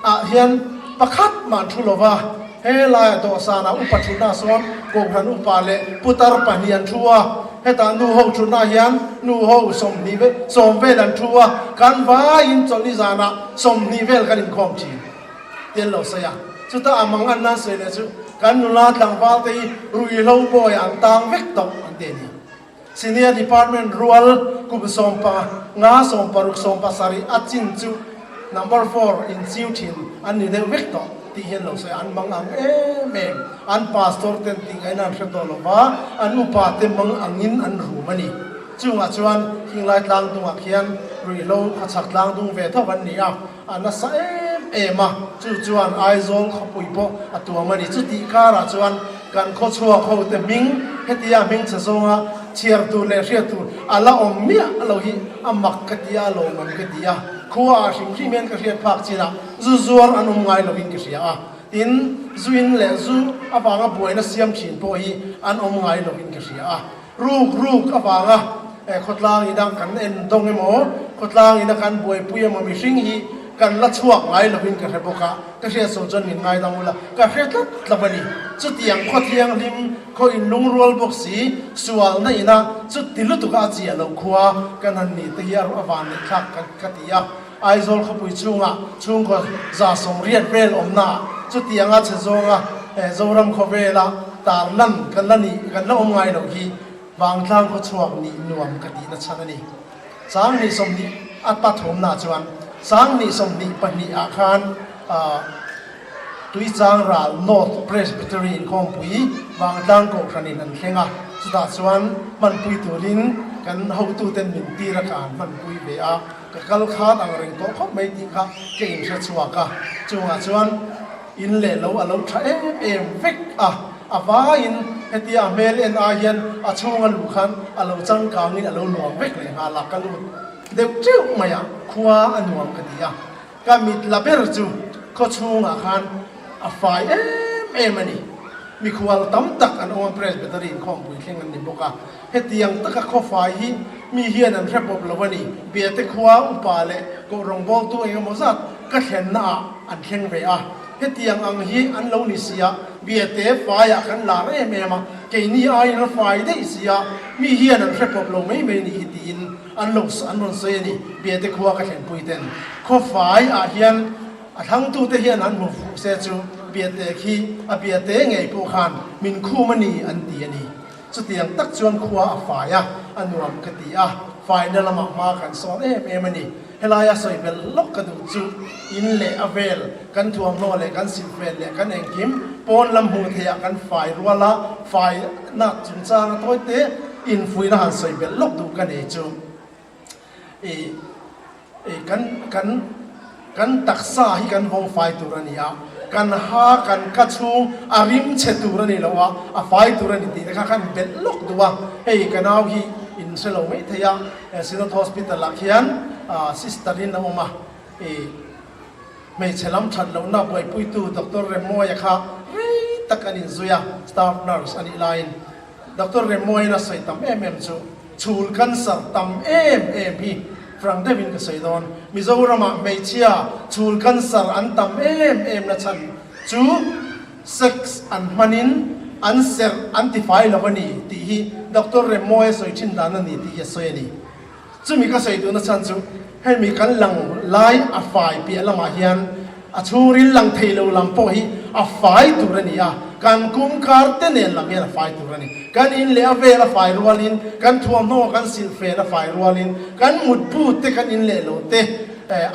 ah hian pakhat mah an thu lo va, he laia dawhsanah upa thutna sawn Kohhran upa leh putar pahnih an thu a, hetah nu ho thutna hian nu ho 20 vel 10 vel an thu a, kan vaiin chawlhni zanah 20 vel kan inkhawm thin tel lo sawi a, chutah a mang an nan sawi leh chu kan nula tlangval te hi ruihhlo bawiah an tang vek tawh an ti a ni. Senior Department rual kum 15, 16, 17 a chin chu number four in chiu thin an ni deuh vek tawh tih hian lo sawi an mang ang em em. An pastor ten tih ngaihna an hre tawh lo va, an upa te mang angin an rum a ni. Chungah chuan Khinglai tlangdungah khian ruihhlo khawchhak tlangdung ve tho an ni a, a nasa em em a, chu chuan Aizawl khawpui pawh a tuam a ni. Chutih karah chuan kan khawchhuak ho te hming hetia hming chhe zawnga chhiar tur leh hriat tur a la awm miah lo hi a mak ka ti a, a lawmawm ka ti a. Khua ah hrim hrim hian ka hriat phak chinah zu zuar an awm ngai lovin ka hria a, tin zuin leh zu avanga buaina siam thin pawh hi an awm ngai lovin ka hria a. Ruk ruk avanga khawtlang ina kan en dawng emaw, khawtlang ina kan buaipui emaw mihring hi kan la chhuak ngai lovin ka hre bawk a, ka hriat sawn chuan min ngaidang ula, ka hre tlat tlat a ni. Chutiang khaw thianghlim, khaw inlungrual bawk si, sualna ina chuti lutuka a chiah loh khua kan han nih te hi a ruah van neih thlak ka ti a. Aizawl khawpui chhungah chhungkaw 180 vel awmnaah chutianga chhe zawnga Zoram khawvela tarlan kan la nih kan la awm ngai loh hi Vangtlang khawchhuak nih nuam ka tihna chhan a ni. Sanghnih 20 a pathumnaah chuan Sanghnih 22 ah khan Tuichang ral North Presbytery inkhawmpui Vangtlang Kohhranin an thleng a, chutah chuan hmanpui turin kan hotuten min tir a ka han hmanpui ve a, ka kal khan ang reng tawh khawp mai tih kha ka inhre chhuak a, chungah chuan in leh lo a lo tha em em vek a, a vaiin hetia a hmel en ai hian a chhunga luh khan a lo changkangin a lo nuam vek leh nghal a, ka lut deuh teuh mai a, khua a nuam ka ti a. Ka mit la ber chu khaw chhungah khan a fai em em a ni. Mikhual tam tak an awm a, Presbytery inkhawmpui thleng an ni bawk a. Hetiang taka khaw fai hi mi hian an hre pawp lo a ni. Biate khua upa leh kohrawngbawltu eng emaw zat ka thlennaah an thleng ve a. Hetiang ang hi an lo ni si a, Biate faiah kan lar em em a, keini aiin a fai daih si a, mi hian an hre pawp lo mai mai ni hi tiin An lo an rawn sawi a ni. Biate khua ka thlenpui ten khaw fai ah hian a thlangtu te hian an hmu fuh se chu Biate khi a Biate ngei pawh khan min khum a ni an ti a ni. Chutiang tak chuan khua a fai a, a nuam ka ti a, faina lamah hma kan sawn em em a ni. Helaia sawi belh lawk ka duh chu in leh a vel kan thuamhnaw leh kan silhfen leh kan engkim pawn lam hmuh theihah kan fai rual a, fai nak chungchang a tawi te infuihna han sawi belh lawk duh ka nei chu i i kan kan kan taksa hi kan vawng fai tur a ni a, kan ha kan ka chhung a rim chhe tur a ni lo a, a fai tur a ni tih te kha khan belh lawk duh a, hei ka nau hi in hre lo mai thei a, Synod Hospital ah khian sister in a awm a, i hmeichhe lam that lohna buaipuitu Doctor Remawia kha rei tak an inzui a, staff nurse a nih laiin Doctor Remawiain a sawi tam em em chu chhul cancer tam em em hi frank deuhin ka sawi dawn, Mizoramah hmeichhia chhul cancer an tam em em na chhan chu Sex an hmanin an serh an tifai lo a ni tih hi Doctor Remmawia sawi thin dan a ni tih hi a sawi a ni. Chumi ka sawi duhna chhan chu hemi kan lang lai a fai piah lamah hian a chhungril lang thei lo lam pawh hi a fai tur a ni a, kan kumkar te nen lam hian a fai tur a ni. Kan in leh a vel a fai rualin, kan thuamhnaw kan silhfen a fai rualin, kan mutbu te kan in leh lo te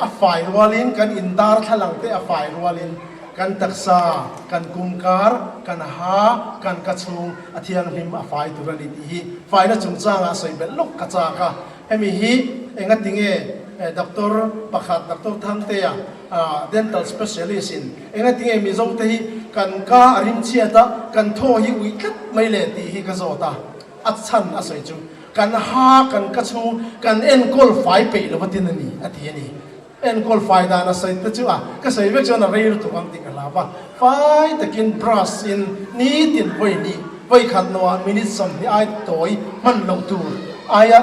a fai rualin, kan in darthlalang te a fai rualin, Kan taksa, kan kumkar, kan ha, kan ka chhung a thianghlim a fai tur a ni tih hi faina chungchangah sawi belh lawk ka chak a. Hemi hi engati nge Doctor pakhat Doctor Thangtea dental specialist in engati nge Mizo te hi kan ka a rim chhiat a, kan thaw hi uih tlat mai le tih hi ka zawt a. A chhan a sawi chu kan ha, kan ka chhung kan enkawl fai peih lo atin a ni a ti a ni. Enkawl fai dan a sawi te chu a ka sawi vek chuan a rei lutuk ang tih ka hlau a, fai takin brush in nitin vawi hnih vawi khat hnawhah minute 20 ai tawi hman loh tur aia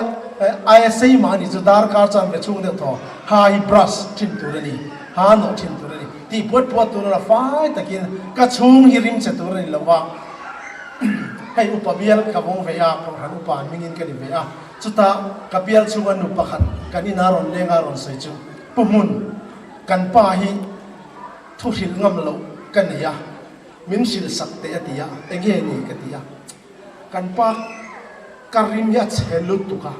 aia sei mah a nih chu darkar chuan ve chhung deuh thaw ha hi brush thin tur a ni ha nawh thin tur a ni tih puat puat tur a fai takin ka chhung hi rim che tur a ni lo va hei upa bial ka vawng ve a kohhran upa hmingin ka ni ve a. Chutah ka bial chhunga nu pakhat kan ina rawn leng a rawn sawi chu, Pu Hmun, kan pa hi thu hrilh ngam loh ka nei a, min hrilh sak teh a ti a, enge ni ka ti a, kan pa ka rim hi a chhe lutuk a,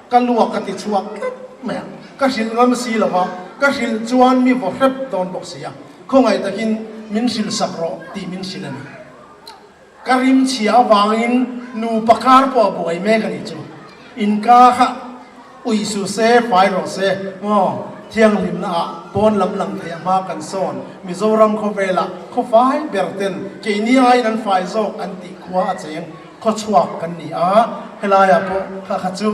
ka luak ka ti chhuak tlat mai a, ka hrilh ngam si lo va, ka hrilh chuan mi vaw hrep dawn bawk si a, khawngaih takin min hrilh sak rawh tih min hrilh a ni. Ka rim chhia avangin nupa kar pawh a buai mek a nih chu. Inka kha ui su se, fai rawh se maw? Thianghlimna ah pawn lam lang thei a hma kan sawn. Mizoram khawvelah khaw fai ber ten keini aiin an fai zawk an tih khua a cheng khaw chhuak kan ni a. Helaiah pawh kha kha chu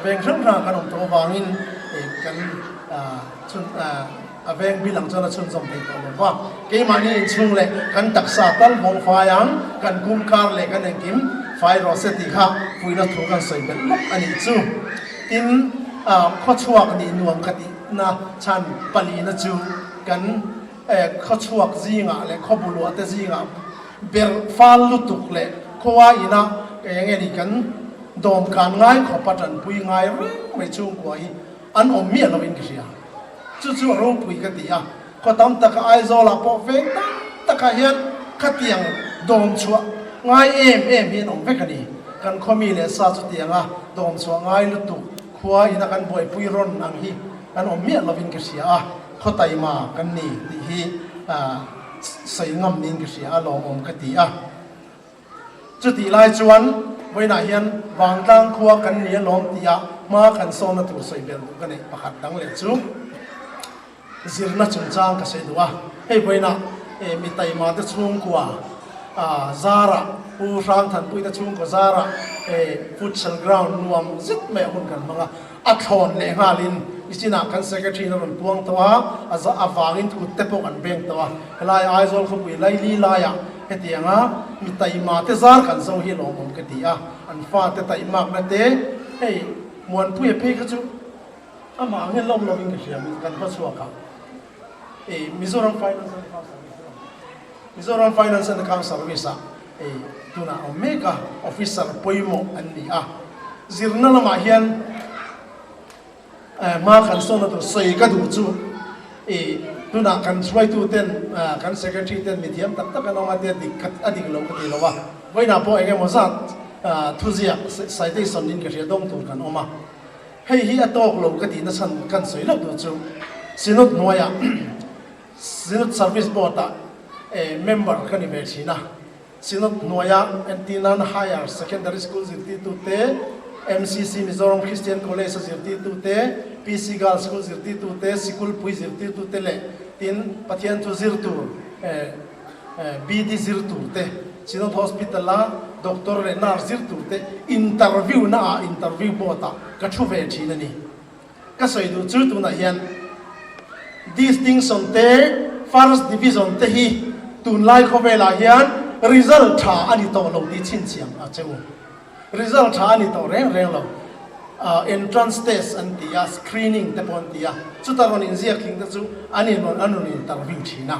veng hrang hrangah kan awm tawh avangin kan chhun A veng bil ang chuan a chhunzawm thei tawh lo va, keimahni inchhung leh kan taksa tal vawng fai ang, kan kum kar leh kan engkim fai rawh se tih kha puihna thu kan sawi belh lawk a nih chu. Tin, khaw chhuak nih nuam ka tih. na chhan palina chu kan khawchhuak zingah leh khawbuluah te zingah ber fal lutuk leh khawa ina eng nge ni kan dawmkan ngai khawpa tanpui ngai reng mai chhungkua hi an awm miah lovin ka hria. Chu chu a ropui ka ti a, khaw tam taka Aizawlah pawh veng tam takah hian khatiang dawm chhuah ngai em em hi an awm vek a ni. Kan khaw mi leh sa chutianga dawm chhuah ngai lutuk khua ina kan buaipui rawn ang hi kan awm miah lovin ka hria a, khaw taima kan ni tih hi sawi ngam niin ka hria a, lawmawm ka ti a. Chutih lai chuan vawiinah hian Vangtlang khua kan ni alawm tia hma kan sawmna tur sawi belh duh ka neih pakhat dang leh chu zirna chungchang ka sawi duh a. Hei vawiinah mi taima te chhungkua Zara, Pu Hrangthanpui te chhungkua Zara futsal ground nuam zet mai a hun kan hmang a. A thlawn leh nghalin nichinah kan Secretary in a rawn puang tawh a, a za avangin kut te pawh kan beng tawh a. Helai Aizawl khawpui laili laiah hetianga mi taima te zar kan zo hi lawmawm ka ti a, an fate taihmakna te hei Muanpuia phei kha chu amah angin lawm lovin ka hria kan hmachhuak a, Mizoram Finance and Account Service Mizoram Finance and Account Service ah tunah a awm mek a, officer pawimawh an ni a. Zirna lamah hian hma kan sawnna tur sawi ka duh chu tunah kan hruaitu ten, kan secretary ten mithiam tak tak an awm a tia dik kha a dik lo ka ti lo a. Vawiinah pawh eng emaw zat thuziak citation in ka hria dawng tur kan awm a. Hei hi a tawk lo ka tihna chhan kan sawi loh tur chu Synod hnuaiah Synod Service Board-ah member ka ni ve thin a. Synod hnuaia entirnan Higher Secondary School zirtirtute, MCC Mizoram Christian College-a zirtirtute, PC Girls School zirtirtute, Sikulpui zirtirtute leh tin Pathian thu zir tur BD zir turte, Synod Hospital-a Doctor leh Nurse zir turte interview naah interview board-ah ka thu ve thin a ni. Ka sawi duh chu tunah hian distinction te first division te hi tunlai khawvelah hian result tha a ni tawh lo tih chhinchhiam a che u. Result tha a ni tawh reng reng lo. Entrance test an ti a, screening te pawh an ti a, chuta rawn inziak tling te chu an in rawn an rawn interview thin a.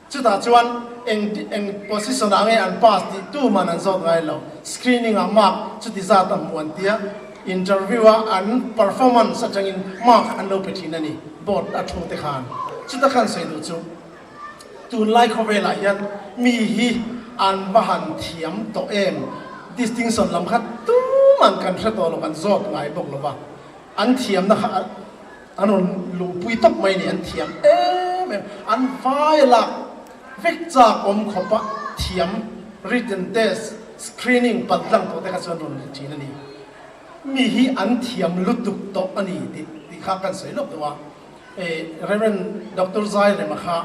Chutah chuan eng eng position ah nge an pass tih tuman an zawt ngai lo. Screening ah mark chuti zat a hmuh an tia, interview a an performance atangin mark an lo pe thin a ni, board a thu te khan. Chuta khan sawi duh chu tunlai khawvelah hian mi hi an va han thiam tawh em, distinction lam kha tuman kan hre tawh lo, kan zawt ngai bawk lo va, an thiamna kha An rawn luhpui tawp mai ni, an thiam em em, an vai lak vek chak awm khawpa thiam written test, screening palh tlang tawh te kha chuan rawn ri thin a ni. Mi hi an thiam lutuk tawh a ni tih tih kha kan sawi lawk deuh a. Rev. Doctor Zairema kha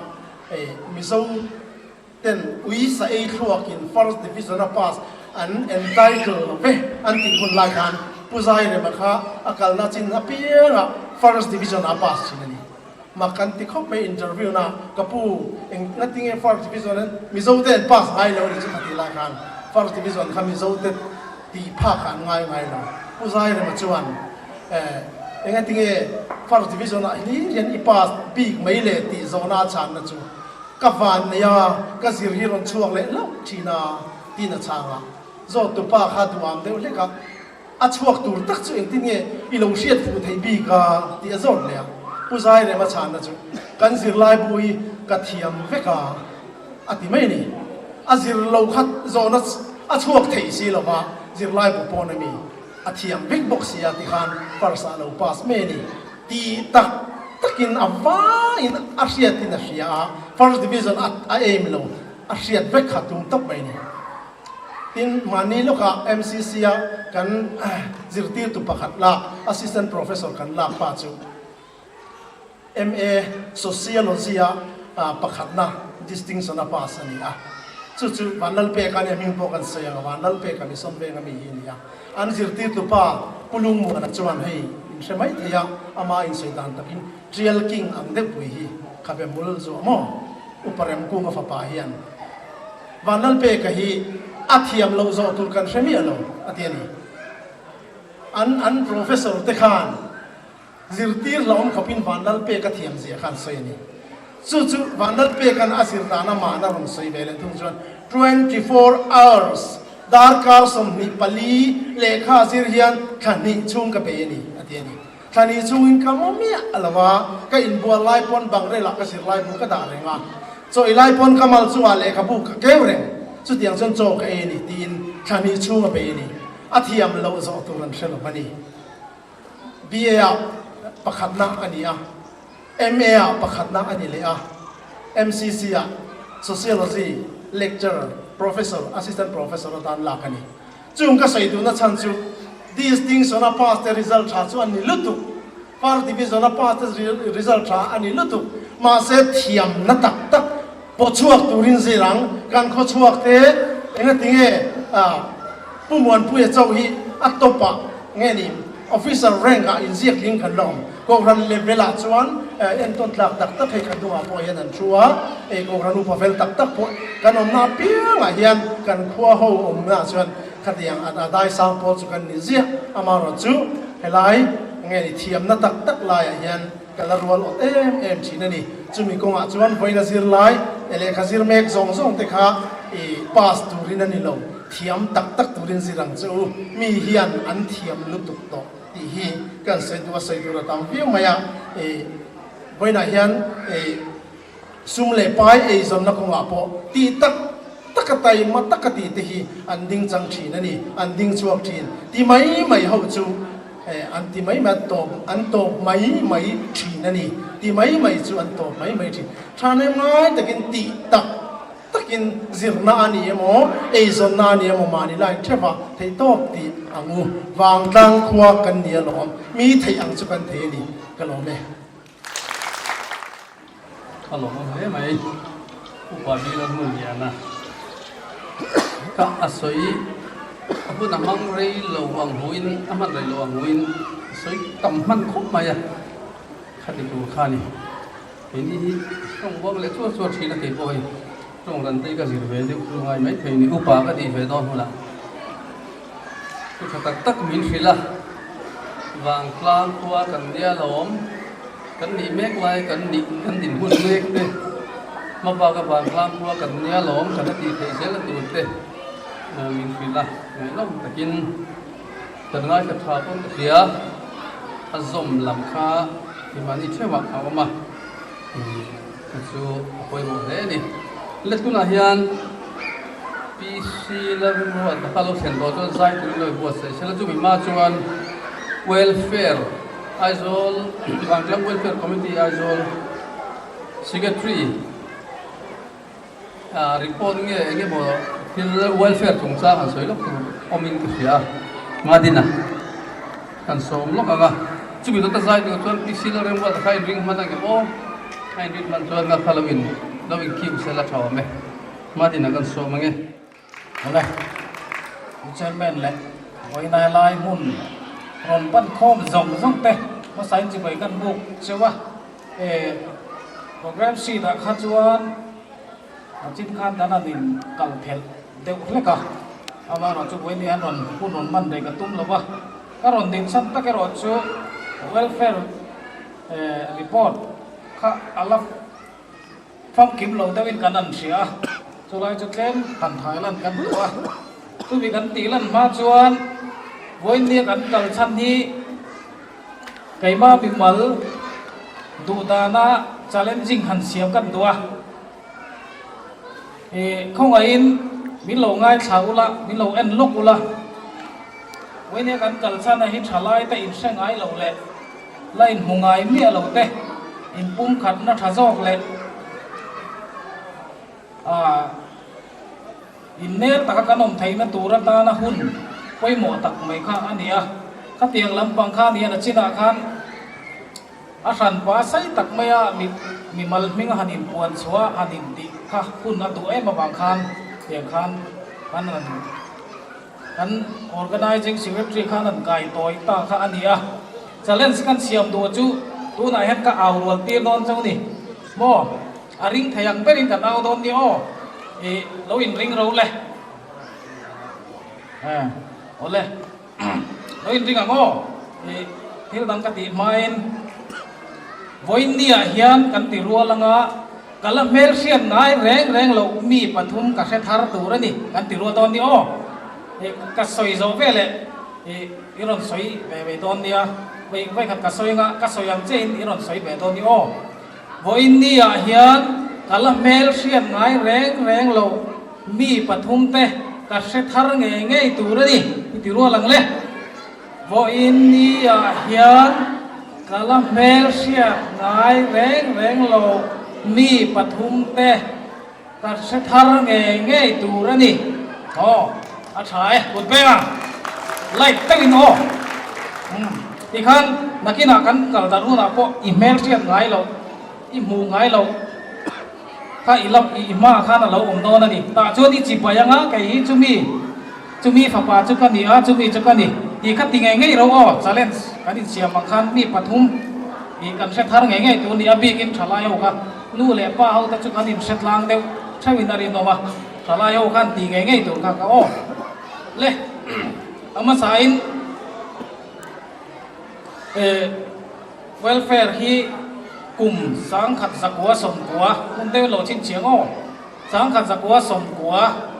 Mizo ten ui sa ei thluakin first division a pass an entitle lo ve an tih hun lai khan Pu Zairema kha a kalna chin apiangah first division a pass thin a ni. Mak kan ti khawp mai interview na ka pu eng ngatinge first division an Mizo te an pass ngai lo a ni chu ka tih lai khan first division kha Mizo te tih phak ah an ngai ngai lo. Pu Zairema chuan eh engatinge first division ah hlir hian i pass bik mai le tih zawhna a chhanna chu Ka van nei a, ka zir hi rawn chhuak leh hlauh thin a, tiin a chhang a. Zawt tupa kha duham deuh hlek a, a chhuak tur tak chu engtin nge i lo hriat fuh theih bik a? tih a zawt leh a. Pu Zairema chhanna chu, Kan zirlai bu hi ka thiam vek a, a ti mai a ni. A zir lo kha zawhna a chhuak thei si lo va, zirlai bu pawn a mi a thiam vek bawk si a tikhan first ah lo pass mai a ni. Tih tak takin a vaiin a hriatin a hria a, first division a a aim lo, a hriat vek kha tum tawp mai a ni. Tin, mahni lawkah MCC a kan zirtirtu pakhat lak, assistant professor kan lak pa chu MA Sociology a pakhatna distinction a pass a ni a. Chu chu Vanlalpeka nia hming pawh kan sawi ang a, Vanlalpeka Mission Venga mi hi a ni a. An zirtirtu pa Pu Lungmuana chuan hei in hre mai thei a, ama insawi dan takin Trial King ang deuh pui hi khabe hmul zuah maw? Upa Remkunga fapa hian Vanlalpeka hi a thiam loh zawh tur kan hre miah lo a ti a ni. An an professor te khan. Zirtir hlauhawm khawpin Vanlalpeka thiam zia kha an sawi a ni. Chu chu Vanlalpeka'n a zir dan amahna rawn sawi ve leh thung chuan 24 hours, darkar 24 lehkha zir hian thla hnih chhung ka bei a ni, a ti a ni. Thla hnih chhungin ka mu miah lo a, ka inbual lai pawn bangrelah ka zir lai bu ka dah reng a, chaw ei lai pawn ka mal chungah lehkhabu ka keu reng, chutiang chuan chaw ka ei a ni tiin thla hnih chhung a bei a ni. A thiam loh zawh tur an hre lo a ni. BA ah pakhatna a ni a, MA ah pakhatna a ni leh a, MCC ah Sociology Lecturer, Professor, Assistant Professor atan lak a ni. Chung ka sawi duhna chhan chu Distinction a pass te result tha chu a ni lutuk, First Division a pass te result tha a ni lutuk, mahse thiamna tak tak pawchhuak turin zir ang, kan khawchhuak te engatinge Pu Muanpuia chauh hi a top ah nge ni officer rank ah inziak tling kan la awm. Kohhran level ah chuan entawn tlak tak tak hei kan hnungah pawh hian an thu a, hei Kohhran upa fel tak tak pawh kan awmna apiangah hian kan khua ho awmna ah chuan khatiang a dai sang pawl chu kan ni ziah. Amaherawhchu helai nge ni thiamna tak tak laiah hian Ka la rual awt em em thin a ni. Chumi kawngah chuan vawiin a zir lai lehkha zir mek zawng zawng te kha i pass turin a ni lo, thiam tak tak turin zir ang che u. Mi hian an thiam lutuk tawh tih hi kan sawi duh a, sawi tur a tam viau mai a. I vawiinah hian i sum leh pai eizawnna kawngah pawh tih tak tak a taima tak a tih te hi an ding chang thin a ni, an ding chhuak thin. Ti mai mai ho chu. An ti mai mai, an tawp, an tawp mai mai thin a ni. Ti mai mai chu an tawp mai mai thin. Thahnem ngai takin tih tak takin zirna a ni emaw, eizawnna a ni emaw mahni line theuh a theih tawp tih ang u. Vangtlang khua kan ni alawm, mi theih ang chu kan thei a ni, ka lawm e. A lawmawm hle mai. Upa bil a hmun hian a ka a sawi a hun a hmang rei lo ang huin a hman rei lo ang huin a sawi tam hman khawp mai a khati tur kha a ni. Keini hi tawng buang leh chuar chuar thin a kei pawh hei tawng ran te hi ka zir ve deuh chu ngai mai thei ni upa ka tih ve dawn hunah thu tha tak tak min hrilh a vangtlang khua kan nia lawm. Kan nih mek lai kan nih kan din hun mek te hmabak a vangtlang khua kan nia lawm kan a tih theih zel a tur te min hrilh a ngaihnawm takin kan ngaithla tha pawn ka hria a zawm lam kha keimahni theuhah a awm a chu chu a pawimawh hle a ni. Le tunah hian PC Lalruat kha lo thlen tawh chuan zai turin lo buatsaih sela chumi hma chuan welfare Aizawl Vangtlang Welfare Committee Aizawl Secretary report nge eng emaw thil welfare chungchang han sawi lawk tur awmin ka hria a, Madina kan sawm lawk ang a, chumi dawta zai tur chuan PC Lalremruata kha inring hman ang em aw, a inrin hman chuan nga kha lo in lo in kiu sela tha awm e, Madina kan sawm ang e. Awle, Pu Chairman leh vawiinai lai hmun rawn pan khawm zawng zawng te hmasain chibai kan buk cheu a, e program sheet ah kha chuan a chin khan kan han in kal phelh deuh hlek a, amaherawh chu vawiin hi an rawn hun rawn man rei ka tum lo va, ka rawn din chhan tak erawh chu welfare report kha a la Famkim lo deuhin kan han hria a, chulai chu tlem han thai lan kan duh a. Chumi kan tih lan hma chuan vawiinnia kan kal chhan hi keimah mimal duh dana challenging han siam kan duh a. Ih khawngaihin min lo ngaithla ula, min lo en lawk ula, vawiinnia kan kal chhan a hi thalai te inhre ngai lo leh La inhmu ngai miah lo te, inpumkhatna tha zawk leh ah innel taka kan awm theihna tur atana hun pawimawh tak mai kha a ni a. Khatiang lampang kha a ni a, nachinah khan a hranpa sei tak maia mi mimal hming a han inpuan chhuah a han intih kha hun a duh em avang khan tiang khan kan rawn Kan Organising Secretary khan an kai tawi ta kha a ni a, challenge kan siam duh chu tunah hian ka au rual tir dawn chauh ni maw? A ring thei ang berin kan au dawn ni aw, i lo inring ro le. Awle, lo inring ang aw, i thil dang ka tih hmain. Vawiinniah hian kan ti rual anga ka la hmelhriat ngai reng reng loh mi pathum ka hre thar tur a ni kan ti rual dawn ni aw. Ka sawi zawh veleh i rawn sawi ve mai dawn nia. Vawikhat ka sawi anga ka sawi ang chiahin i rawn sawi ve dawn ni aw. Vawiinniah hian ka la hmelhriat ngai reng reng loh mi pathum te ka hre thar ngei ngei tur a ni i ti rual ang le. Vawiinniah hian ka la hmelhriat ngai reng reng lo mi pathum te ka hre thar ngei ngei tur a ni. Aw, a tha e, kut beng ang. Light deuhin aw. Umm, tikhan nakinah kan kal dan hunah pawh i hmelhriat ngai loh, i hmuh ngai loh kha i la i hmaah khan a lo awm dawn a ni. Tah chuan i chibai anga kei hi chumi. Chumi fapa chu ka ni a, chumi chu ka ni tih kha ti ngei ngei ro aw, challenge kan insiam ang khan mi pathum ih kan hre thar ngei ngei tur ni a bikin thalai ho kha nu leh pa ho te chu kan inhre tlang deuh theuhin a rinawm a, thalai ho khan ti ngei ngei tur kha ka aw le a hmasain eh welfare hi kum 1990 hun deuh lo chhinchhiang aw. 1990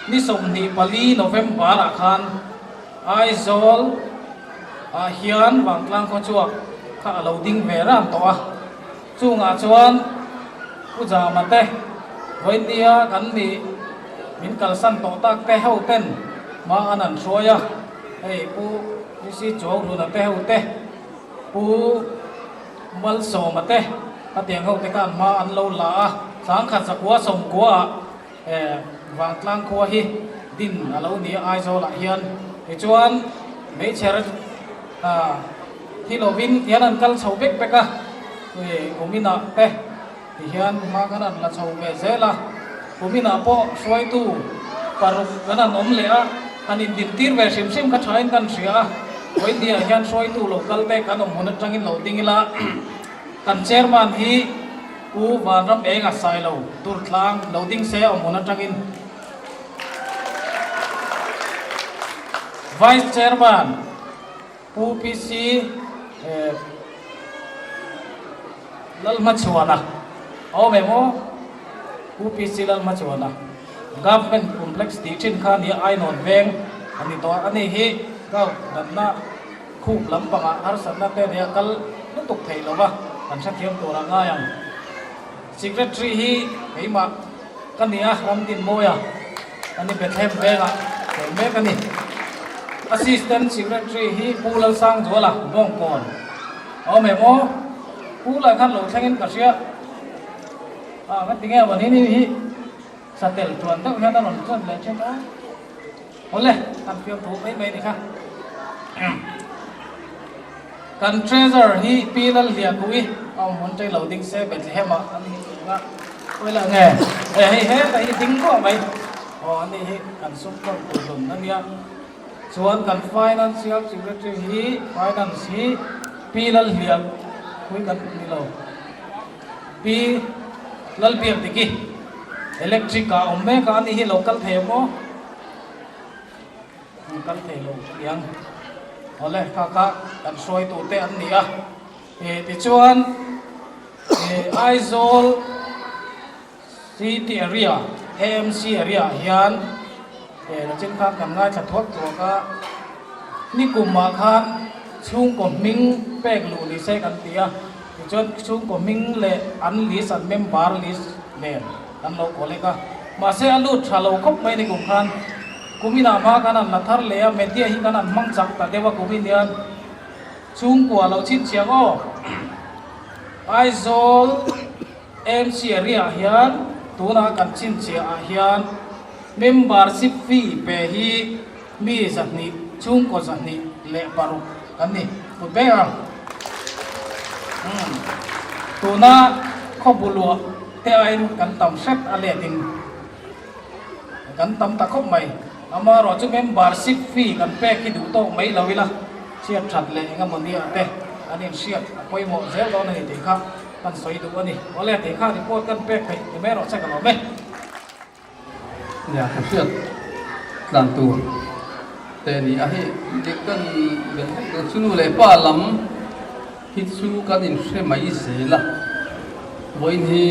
ni 24 November ah khan Aizawl ah hian Vangtlang khawchhuak kha a lo ding ve ran tawh a, chungah chuan Pu Jama te Vawinia kan nih min kalsan tawh tak te ho ten hma an han hruai a, hei Pu PC Chuauhluna te ho te Pu Malsawma te a tiang ho te khan hma an lo la a, 1990 ah Vangtlang khua hi din a lo ni a Aizawl ah hian. Tichuan hmeichher thi lovin tihian an kal chho bek bek a, kuminah te tihian hma khan an la chho ve zel a, kuminah pawh hruaitu paruk kan han awm leh a, han indintir ve hrim hrim kha thain kan hria a, Vawiinniah hian hruaitu lo kal te kan awm hun atangin lo ding ila, kan chairman hi Pu Vanram Enga Sailo Durtlang lo ding se awm hun atangin Vice Chairman Pu PC Lalhmachhuana a awm em aw? Pu PC Lalhmachhuana Government Complex tih thin kha nia Ainawn veng a ni tawh a, ani hi gout natna khup lampangah harsatna te nia kal lutuk theih lova kan hrethiam tur a ngai ang. Secretary hi keimah ka ni a, Ramdinmawia a ni Bethlehem vengah tel mek a ni. Assistant Secretary hi Pu Lalsangzuala Bawngkawn a awm em aw? Pu lah khan lo thlengin ka hria a, ka ti nge maw ni hi satel tuan deuh hian a rawn chuan leh thin a. Awle, kan fiamthu mai mai ni kha. Kan Treasurer hi Pi Lalhliahkui a awm hun ṭei lo ding se Bethlehem ah an hi tih nga pawi lah nge e hei heta hi ding ruah mai aw ani hi kan sum kawr tur hlun a nia chuan kan Financial Secretary hi Finance hi Pi Lalhliahkui kan ni lo Pi Lalbiakdiki Electric ah awm mek a ani hi lo kal thei ang aw. An kal thei lo tiang. Awle kha kha kan hruaitu te an ni a. Eh tichuan eh Aizawl City area AMC area ah hian eh nachin khan kan ngaithla thuak thuak a. Nikumah khan chhungkaw hming pek luh ni se kan ti a. Tichuan chhungkaw hming leh an list an member list nen kan lo collect a. Mahse a lut tha lo khawp mai nikum khan. Kuminah hma kan han la thar leh a, media hi kan han hmang chak ta deuh a kumin hian chhungkua lo chhinchhiang aw. Aizawl AMC area ah hian tunah kan chhinchhiah ah hian membership fee pe hi mi 200 chhungkaw 206 kan ni kut vek ang. Tuna khawbuluah te aiin kan tam hret a letin. Kan tam ta khawp mai. Amaherawh chu membership fee kan pek hi duh tawk mai lo ila, chhiat that leh eng emaw nia te an inhriat a pawimawh zel dawn a ni tih kha kan sawi duh a ni. Awle tih kha report kan pek theih ni mai erawh che ka lawm e. Nia ka hriat tlan tur te ni a hei dik kan belh vek tur chu nu leh pa lam hi. hi chu kan inhre mai zel a, vawiin hi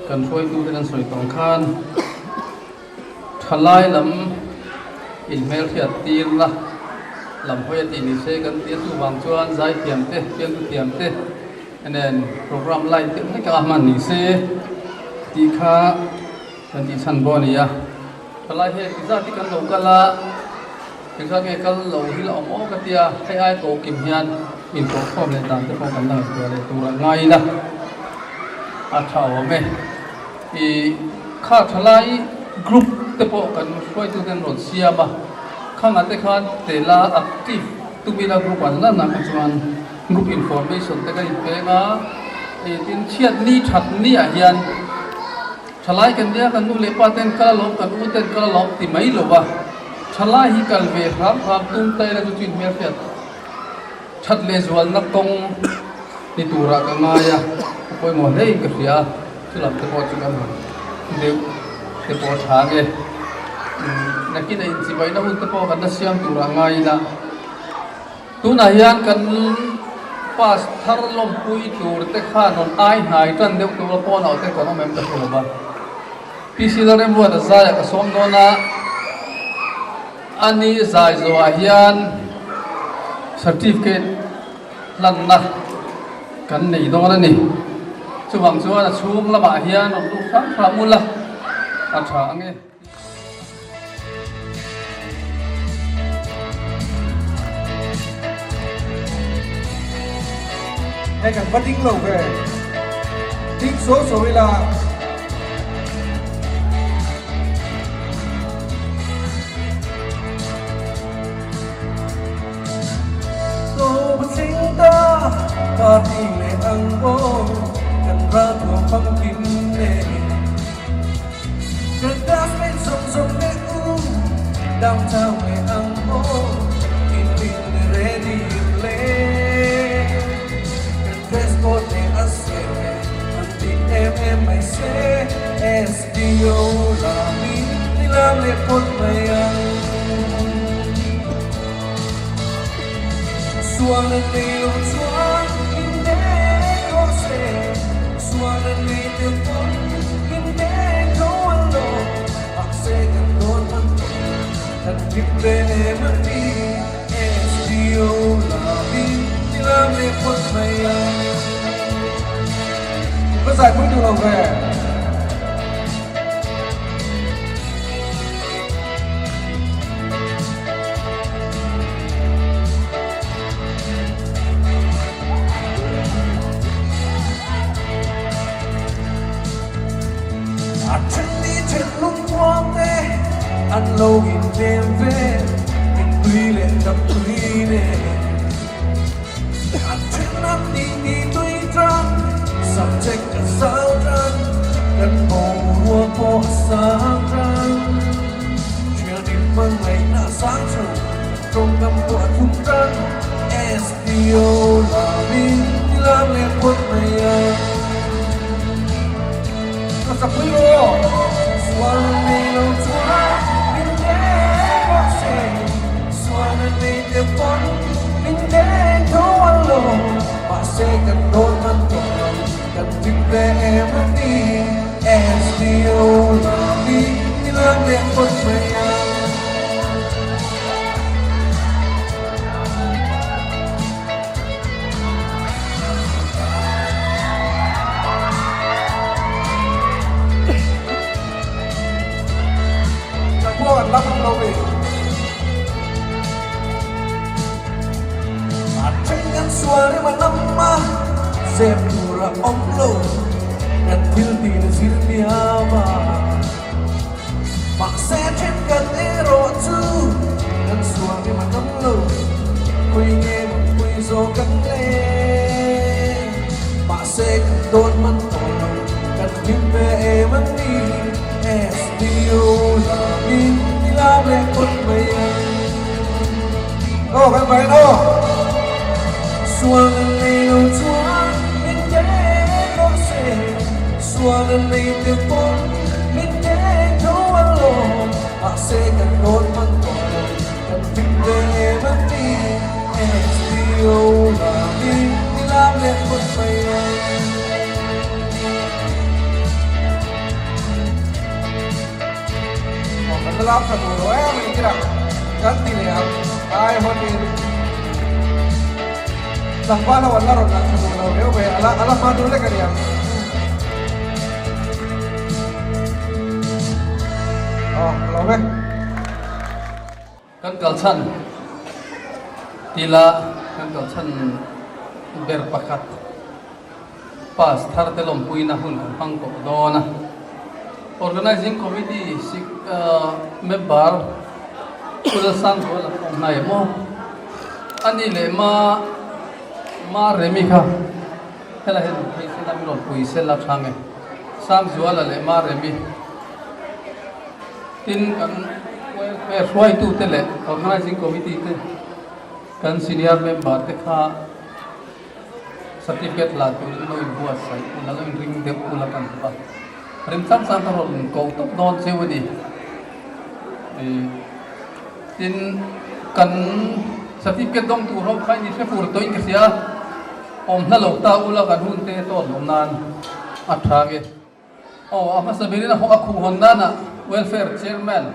kan hruaitute kan sawi tawng khan thalai lam inhmelhriat tirna lam hawi a tih ni se kan ti a, chuvang chuan zaithiam te, fiamtu thiam te nen program light deuh hlek a hman ni se tih kha kan tih chhan pawh a ni a, thalai heng ti zat hi kan lo kal a. Engzat nge kal lo hi la awm aw ka tia, hei ai ko kim hian inpawhkhawm leh dan te pawh kan la ngaihtuah leh tur a ngai ila a tha awm e. I kha thalai group te pawh kan hruaitu ten rawn siam a, khangah te khan tela active tumila group an lan ah kha chuan group information te kan inpeng a, tin chhiat ni that ni ah hian Thalai kan nia kan nu leh pa ten kal alawm kan u ten kal alawm ti mai lo va, thalai hi kal ve hram hram tum ta ila chu chu inhmelhriat that leh zualna kawng ni turah ka ngai a, a pawimawh hle in ka hria a, chu lam te pawh chu kan han deuh te pawh a tha nge. Nakin a inchivaihna hun te pawh kan la siam turah ngai ila. Tunah hian kan pass thar lawmpui tur te khan rawn ai hnai tan deuh tur a pawn ah te kan awm em ka hre lo va. PC Lalremruata zaiah ka sawm dawn a, ani zai zawhah hian certificate hlanna kan nei dawn a ni. Chuvang chuan a chhung lamah hian rawn lut hram hram ula a tha ange. Hei kan va ding lo ve. Ding suau suau ila. Tawp a thleng ta, party leh ang aw, kan ralthuam famkim nen. Kan classmate zawng zawng te u downtown leh ang aw in min ready hle. Kan dress code leh a se an dik em em mai se SDO lamin ni lam leh phawt mai ang. Sual an nei lo chuan min dek rawh se, sual an nei tel pawn min dek tho an lo, mahse kan dawn man tawh kan hlim ve em a ni, SDO lamin ni lam leh phawt mai ang. Ka zai pui duh lo ve. A then ni then lungmuang te an lo inhnem ve mittui leh damtui nen. A then an ni ti tui tan subject a zau tan kan boruak pawh a sang tan. Thianghlim hmangaihna a sang chu tawngkam pawh a thum tan SDO lamin ti lam leh phawt mai a. Ka chakpui rawh sual nei lo chuan min deng rawh se sual nei te pawn min deng tho ang lo mahse kan dawn man tawh lo kan hlim ve em a ni SDO lamin ti lam leh phawt mai ang. Pawh an la hmang lo ve. A then kan sual rem a lam a, zep tur a awm lo, kan thil tih na zir miau a. Mahse thenkhat erawh chu kan sual rem a dam lo, khawi nge mutpui zawk kan le. Mahse kan dawn man tawh lo, kan hlim ve em an ni. SDO lamin i lam leh phawt mai ang. Aw kan vai aw. Sual an nei lo chuan min deng rawh se. Sual an nei te pawn min deng tho an lawm, mahse kan dawn hman tawh lo, kan hlim ve em an ni. SDO lamin i lam. lam tha duh lo em mai kira kan ti leh ang ai hawtin tlangval ho an la rawn lang tha duh lo riau mai a la a la hma deuh lek a ni ang. Aw ka lo ve. Kan kalchhan tila kan kalchhan ber pakhat pass thar te lawmpuina hun kan hmang tawh dawn a. Organizing Committee member Pu Lalsangzuala pawh hnai maw? A nih leh ma ma Remi kha helai hian rawn phei sela min rawn pui sela tha nge? Sangzuala leh ma Remi. Tin, kan welfare hruaitute leh Organizing Committee te, kan senior member te kha certificate la turin lo inbuatsaih ula, lo inring deuh ula kan duh a. Remchang chang ka rawn ko tawp dawn cheu a ni. Tin, kan certificate dawng tur ho kha in hre fur tawhin ka hria a, awm hla lo ta ula kan hun te tawn awm nan a tha nge. Aw, a hmasa berin a a khuh hawn nana Welfare Chairman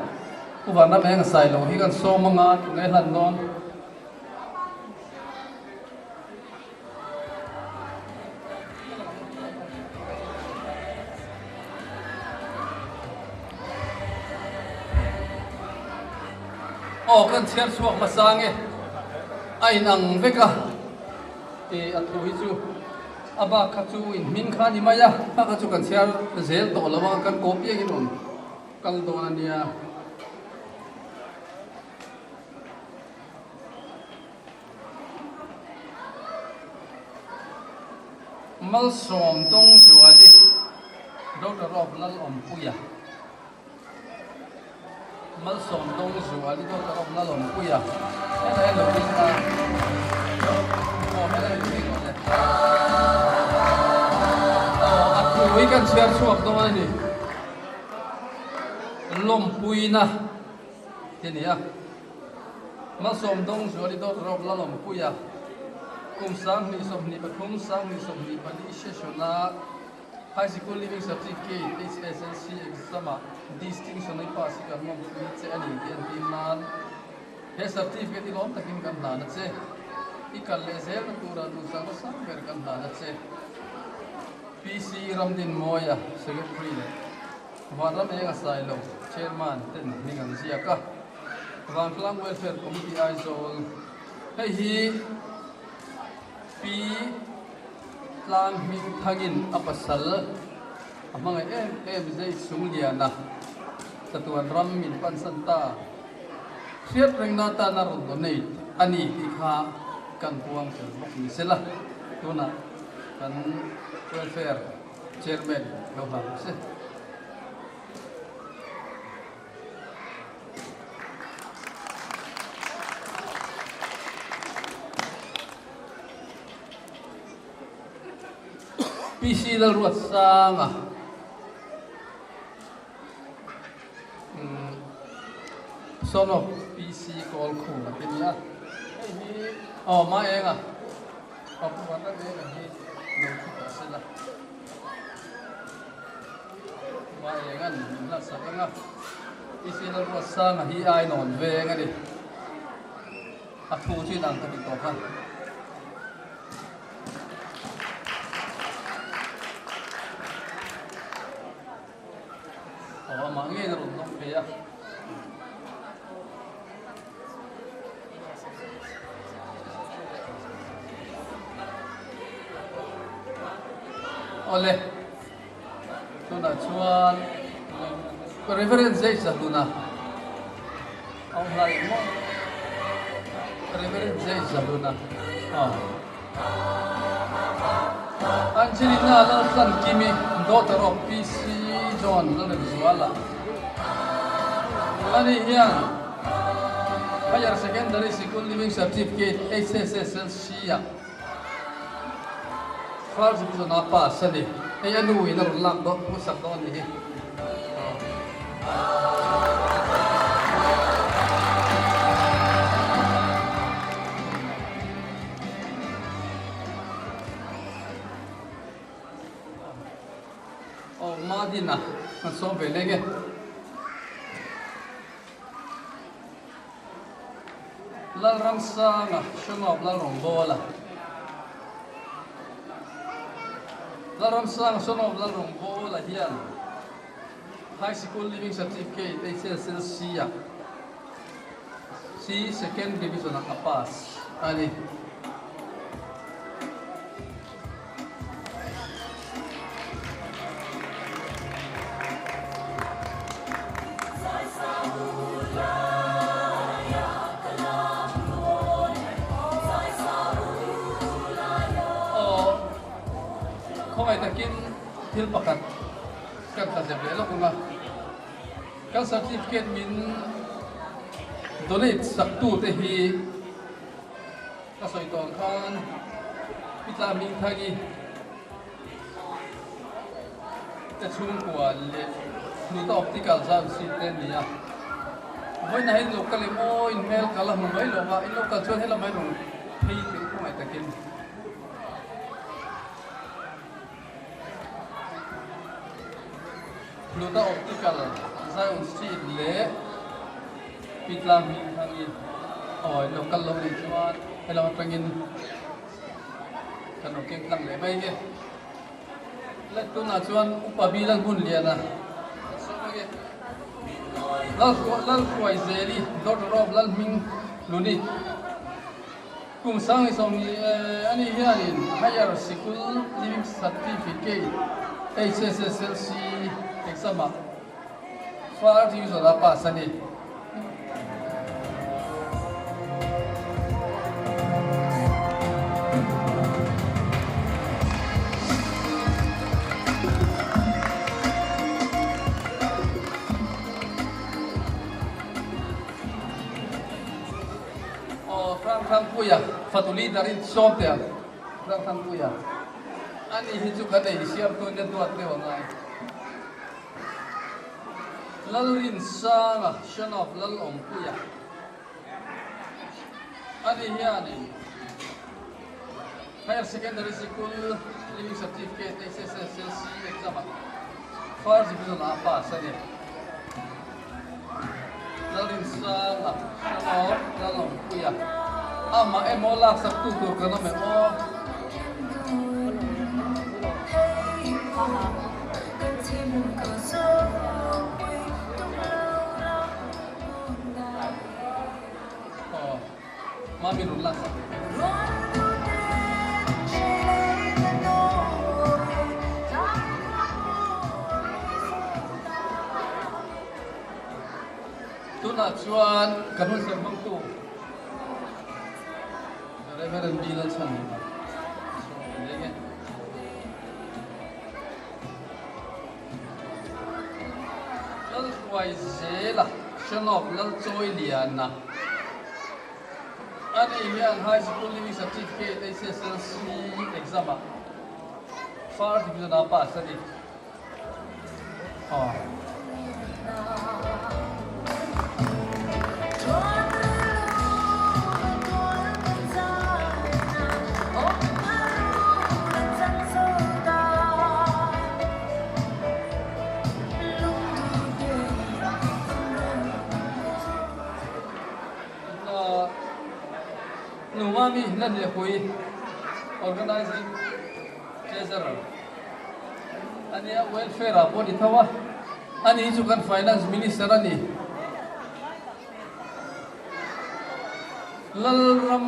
Pu Vanram Eng Sailo hi kan sawm anga tunge hlan dawn. Aw, kan chhiar chhuak hmasa nge a inang vek a, i a thu hi chu. A bak kha chu in hming kha a ni mai a, kha kha chu kan chhiar zel tawh lo a, kan kawp iangin rawn kal dawn a nia. Malsawm Dawngzuali, daughter of Lalawmpuia. Malsawm dawng zual i dawt a awm la lawmpui a, helai a lo ding a, aw helai a lo ding awle. Aw a thu hi kan chhiar chhuak dawn a ni. Lawmpuina ti a ni a. Malsawm dawng zual i dawt a awm la lawmpui a, kum 2023 2024 session-a High Sikul Leaving Certificate, HSLC, exam-ah distinction hi pass hi kan lawmpui che a ni tih an tir nan he certificate hi lawm takin kan hlan a che. I kal leh zelna turah duhsakna sang ber kan hlan a che. PC Ramdinmawia, Secretary leh Vanram Enga Sailo, Chairman ten hming an ziak a. Vantlang Welfare Committee Aizawl, Hei hi Pi Tlang hming thangin a pasal a hmangaih em em zai sung lian a, chatuan ram min pansan ta. Hriat rengna tana rawn donate a ni tih kha kan puang tel bawk ni sela, tunah kan welfare chairman lo hlan rawh se. PC Lalruatsanga son of PC Kawlkhuma te nia hei hi aw Maenga aw Pu Vanlalvenga hi lo thu tawh sela Maenga'n min hlansak anga PC Lalruatsanga hi Ainawn veng a ni. A thu chu inang ka ti tawp a. Aw amah ngeiin a rawn lawm phei a. Awle, tunah chuan Reverend Zeizahuna. Aw hlai maw Reverend Jay Zahluna aw Angelina Laltlankimi daughter of PC John Lalremzuala ani hian Higher Secondary Sikul Leaving Certificate HSSLC ah First Division a pass a ni. Hei a nu in a rawn lak dawn phusak dawn a ni hi. Aw Madina kan sawm ve leng e. Lalramsanga, Shonawp Lalrawngbawla. Lalramsanga, Shonawp Lalrawngbawla hian High Sikul Leaving Certificate, HSLC, ah C Second Division ah a pass a ni. Aw, khawngaih takin thil pakhat kan tla zep leh lawk ang a, kan certificate min donate sak tute hi Ka sawi tawh ang khan Pi Tlamingthangi te chhungkua leh Hnuta Optical zam seat te an ni a. Vawiinah hian local emaw in hmel kal a hmu mai lo va, in local chuan helam mai rawn phei teh khawngaih takin. Hnuta Optical Zion Street leh Pi Tlamingthangi aw in lo kal lo nih chuan helam atangin kan rawn keng tlang leh mai nge. Le tunah chuan Upa Bi Lalhmunliana kan sawi mai nge. Lalhruaizeli Daughter of Lalhming Luni Kum sang i 20 a nih hianin Higher Sikul Leaving Certificate, HSSLC, exam ah First Division a pass a ni. Aw Hrangthangpuia fatu leader in sawm teh ang Hrangthangpuia ani hi chu kan ei siam tu nia duat deuh angai Lalrinsanga son of Lalawmpuia ani hianin Higher Secondary Sikul Leaving Certificate HSSLC exam ah First Division ah a pass a ni. Lalrinsanga, Shalom, Lalawmpuia, amah emaw laksak tu tur kan awm em aw? Aw, mami rawn laksak. Tunah chuan kan hun ser hmangtu Reverend B. Lalchhanhima sawi a ni e. Lalhruaizela, Shalom Lalchawiliana ani hian High School Leaving Certificate, HSLC, exam-ah First Division-ah pass a ni. Numami Lalliahpui Organizing Treasurer. A nia, welfare ah pawh ni tho a, ani hi chu kan finance minister a ni. Lalram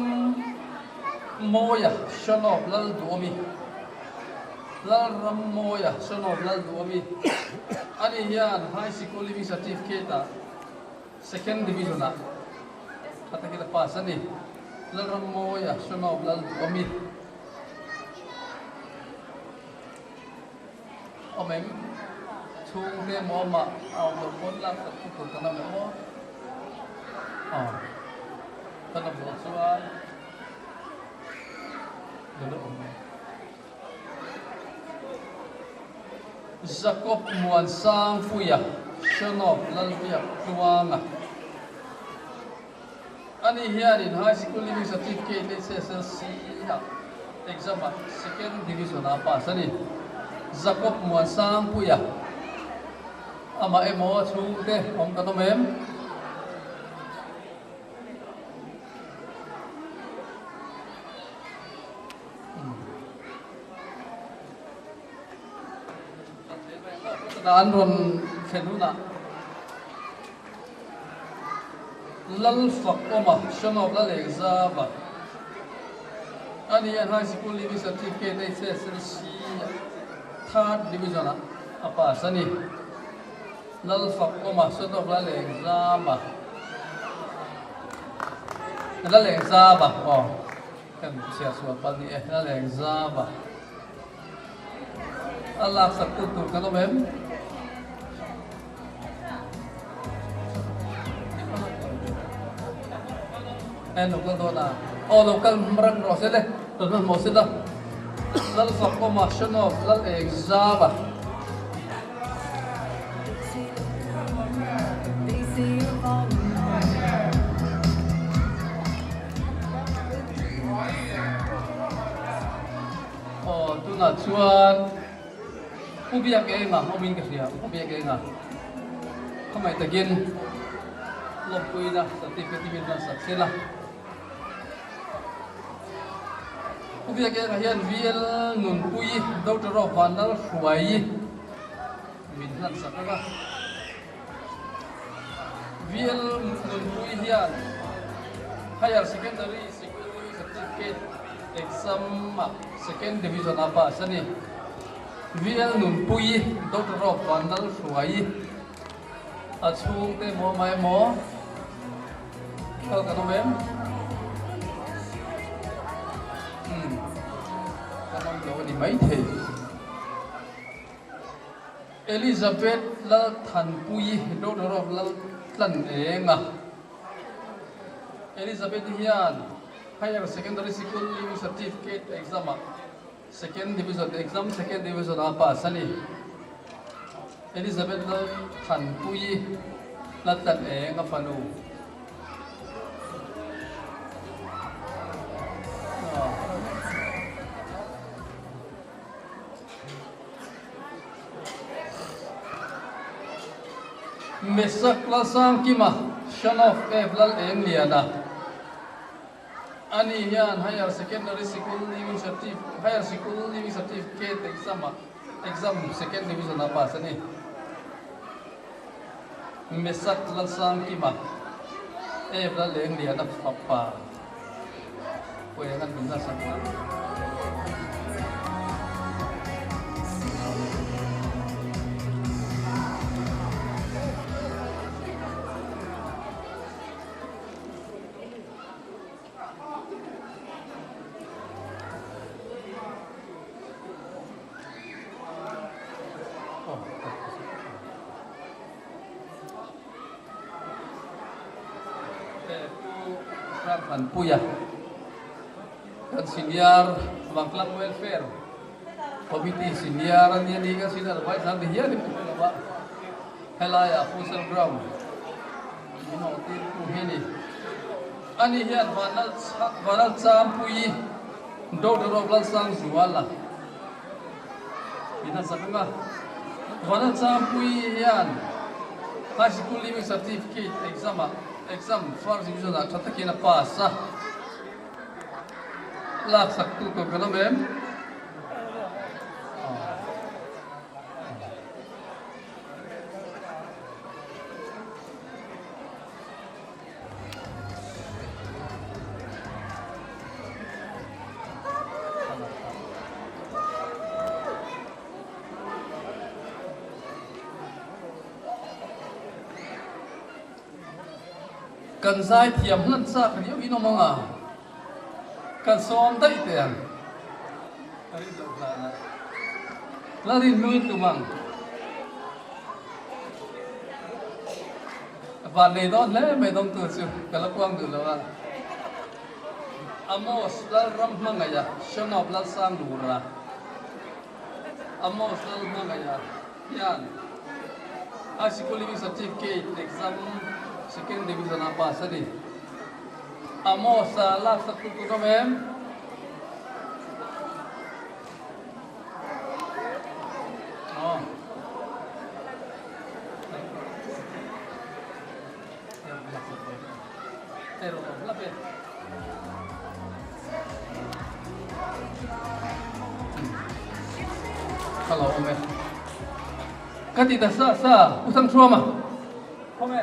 Mawia Shanawp Lalduhawmi Lalram Mawia Shanawp Lalduhawmi ani hian High Sikul Leaving Certificate ah Second Division ah tha takin a pass a ni. Lalram Mawia Shanawp Lalduhawmi. Awm em? Chhungte emaw amah a awm loh pawn lak tak chu tur kan awm em aw? Aw, kan awm loh chuan lo la awm em? Jacob Muansangpuia, Shonop Lalbiak Tluanga. Ani hianin High Sikul Leaving Certificate, HSLC, ah exam ah Second Division ah a pass a ni. Jacob Muansangpuia, Amah emaw a chhungte awm kan awm em? An rawn thlen hunah Lalfakawma, Son of Lalengzava, a ni a, High Sikul Leaving Certificate HSLC Third Division ah a pass a ni. Lalfakawma, Son of Lalengzama, Lalengzava, aw kan chhiar sual palh ni e, Lalengzava. A laksak tu tur kan awm em? En lo kal dawn a. Aw lo kal ram rawh se le. Rawn hman mawh se la. Lal Fakawma Shonov Lal Eng Zava. Aw tunah chuan Pu Biak Enga awmin ka hria, Pu Biak Enga khawngaih takin lawmpuina certificate hi min rawn sak sela. Pu Biak Enga hian VL Nunpui Doctor of Vanlalhruai min hlan sak ang a. VL Nunpui hian Higher Secondary Sikul Certificate Exam ah Second Division a pass a ni. VL Nunpui Doctor of Vanlalhruai a chhungte maw mai maw kal kan awm em? Umm kan awm lo a ni maithei. Elizabeth Lalthanpuii, daughter of Laltlanenga. Elizabeth hian Higher Secondary Sikul Leaving Certificate exam ah Second Division exam Second Division ah pass a ni. Elizabeth Lalthanpuii, Laltlanenga fanu. Mesak Lalsangkima, son of F Lalengliana, ani hian Higher Secondary Sikul Leaving Certif Higher Sikul Leaving Certificate exam ah exam second division ah pass a ni. Mesak Lalsangkima, F Lalengliana fapa. Pu Hrangthanpuia kan senior Vangtlang Welfare Committee senior a nia ni kan senior vai zan ti hian in ka hre lo a, helaiah futsal ground min awh tir tu hi a ni. Ani hian Vanlal Champui Daughter of Lalsangzuala In a zak anga Vanal Changpui hian High Sikul Leaving Certificate exam ah exam first division ah tha takin a pass a, laksak tu tur kan awm em? Kan zai thiam hlan chak riau in awm ang a, kan sawm daih teh ang. Ka rin loh hlan a, la rin hnuin tum ang. Van nei dawn hle mai dawng tur chu ka la puang duh lo a. Amos Lalram hmangaih a, Son of Lalsanglura. Amos Lalhmangaih a hian High Sikul Leaving Certificate exam Second Division ah pass a ni. Amos a laksak tu tur awm em? Aw. Ka lo awm e. Ka ti ta sa sa, U Thangthuama, khawnge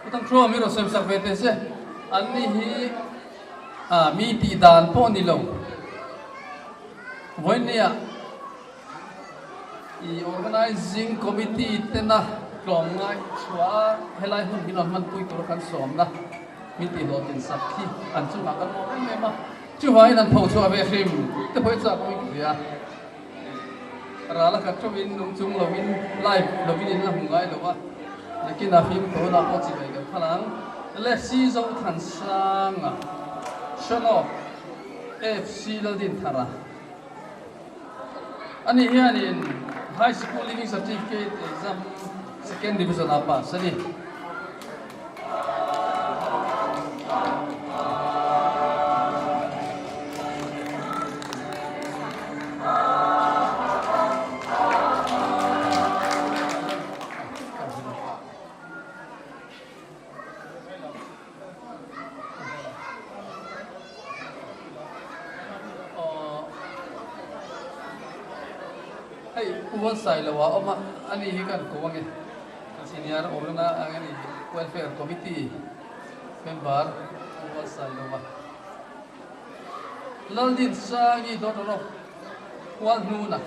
U Thangthuama mi rawn sawi sak ve teh se, an ni hi mi tih dan pawh ni lo. Vawinia i Organising Committee tena tlawmngai chhuah a, helai hun hi rawn hmanpui tura kan sawmna min tihhlawhtlin sak hi an chungah kan lawm em em a. Chuvangin an pho chhuah ve hrim te pawh hi chak awm in ka hria. Ral a khat theuhin nung chung lovin live lovin in la hmu ngai lo a, nakin a fim tawna pawh chi mai kan phal ang. Lefsi Zothansanga, Shalom FC Laldinthara ani hianin High School Leaving Certificate Exam Second Division ah pass a ni. Hei Pu Vansailo a awm a, ani hi kan ko ange. Senior Orna ang ani Welfare Committee member Pu Vansailo a. Laldinsangi daughter of Hualhnuna.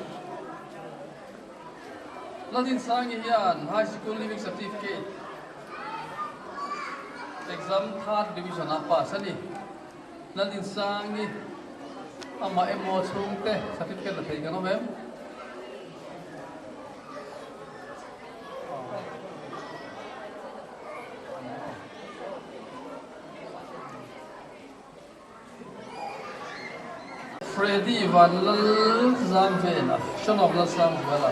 Lalrinsangi hian High Sikul Leaving Certificate Exam Third Division ah pass a ni. Lalrinsangi amah emaw chhungte certificate la thei kan awm em? Freddy Vanlalzamvela, Son of Lalsangzuala.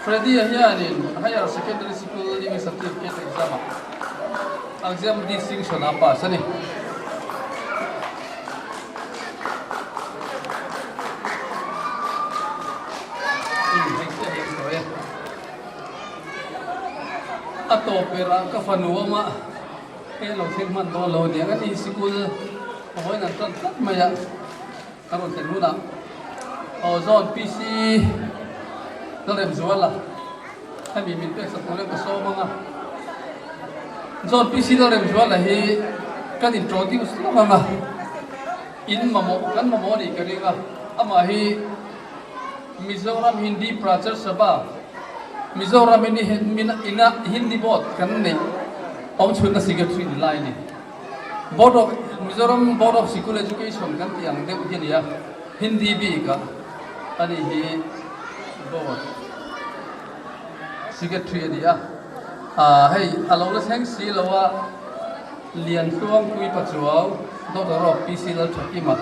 Freddy-a hianin Higher Secondary Sikul Leaving Certificate Exam-ah Exam Distinction a pass a ni. A tawp berah ka fanu awma. Hei lo thleng hman dawn lo aniang a ni sikul a hawiin an tan tlat mai a, ka rawn thlen hunah aw zawn PC ka rem zual a, hemi min pek sak turin ka sawm ang a, zawn PC ka rem zual a hi kan introduce lawk ang a, in mamawh kan mamawh a nih ka ring a, amah hi Mizoram Hindi Prachar Sabha, Mizoram ina Hindi Board kan neih awm chhunna Secretary ni lai a ni. Board of Mizoram Board of Sikul Education kan tih ang deuh hi a ni a, Hindi bik ah a ni hi Board Secretary a ni a. Ah hei a lo la thleng si lo a, Lianhluangpui Pachuau, Doctor of PC Lalthakima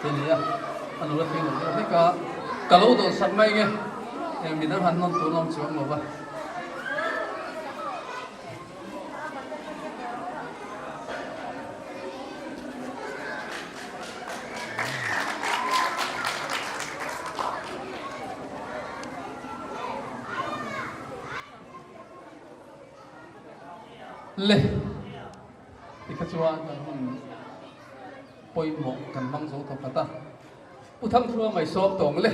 te a ni a. A lo la thleng lo deuh hlek a, ka lo dawlh sak mai nge, eng midang han nawn tur a awm chuang lo va. Le, tikha chuan kan hun. Pawimawh kan hmang zo tawh khat a, Pu Thangthua mai sawm tawng le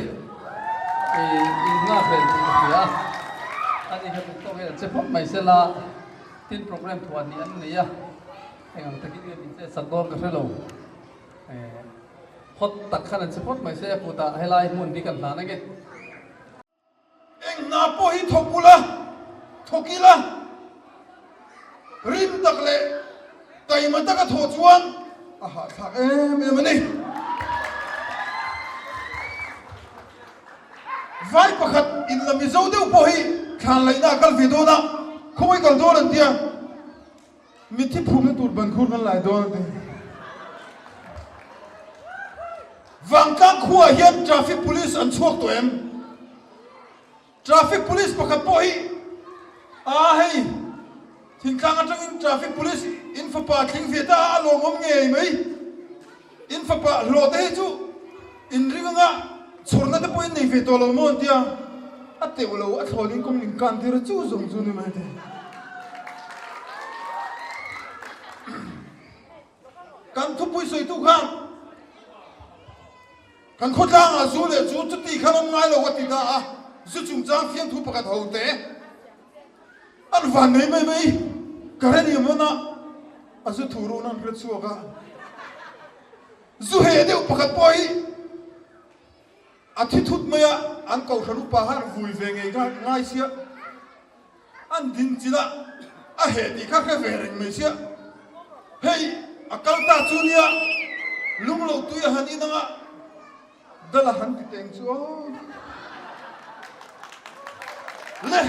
i in nghak hlel tih ka hria a, ani kha duh tawk hian an che phawt mai sela, tin program thuah hnih an nei a, eng ang takin nge min chet sak dawn ka hre lo, hot tak khan an che phawt mai se a kutah helai hmun hi kan hlan ange. Eng hna pawh hi thawk ula, thawk ila, rim tak leh taima taka thawh chuan a hahthlak em em a ni. Vai pakhat in la Mizo deuh pawh hi thlan laihna a kal ve dawn a, khawngaih kal dawn an tia. Mithi phumna tur ban khur kan lai dawn a ti. Vangtlang khuaah hian traffic police an chhuak tawh em? Traffic police pakhat pawh hi aa hei thingtlang atangin traffic police in fapa thling ve ta a a lawmawm ngei mai. In fapa hlawh te hi chu in ring anga chhawrna te pawh in nei ve tawh lo maw an tia, a teuh lo a thlawn in kawng in kan tir a chu zawng chu ni mai te. Kan thupui sawitu khan kan khawtlangah zu leh chu chuti khan awm ngai lo a ti ta a. Zu chungchang fiamthu pakhat ho te an van nei mai mai ka hre ni mawn a, a zu thu run an hre chhuak a. Zu heh deuh pakhat pawh hi a thi thut mai a, an kohhran upa khan vui ve ngei ngai sia, an din chilh a, a heh tih kha hre ve reng mai sia. Hei a kal ta chu nia, lung lo tui a han in ang a. Dala han ti teng chu aw. Le!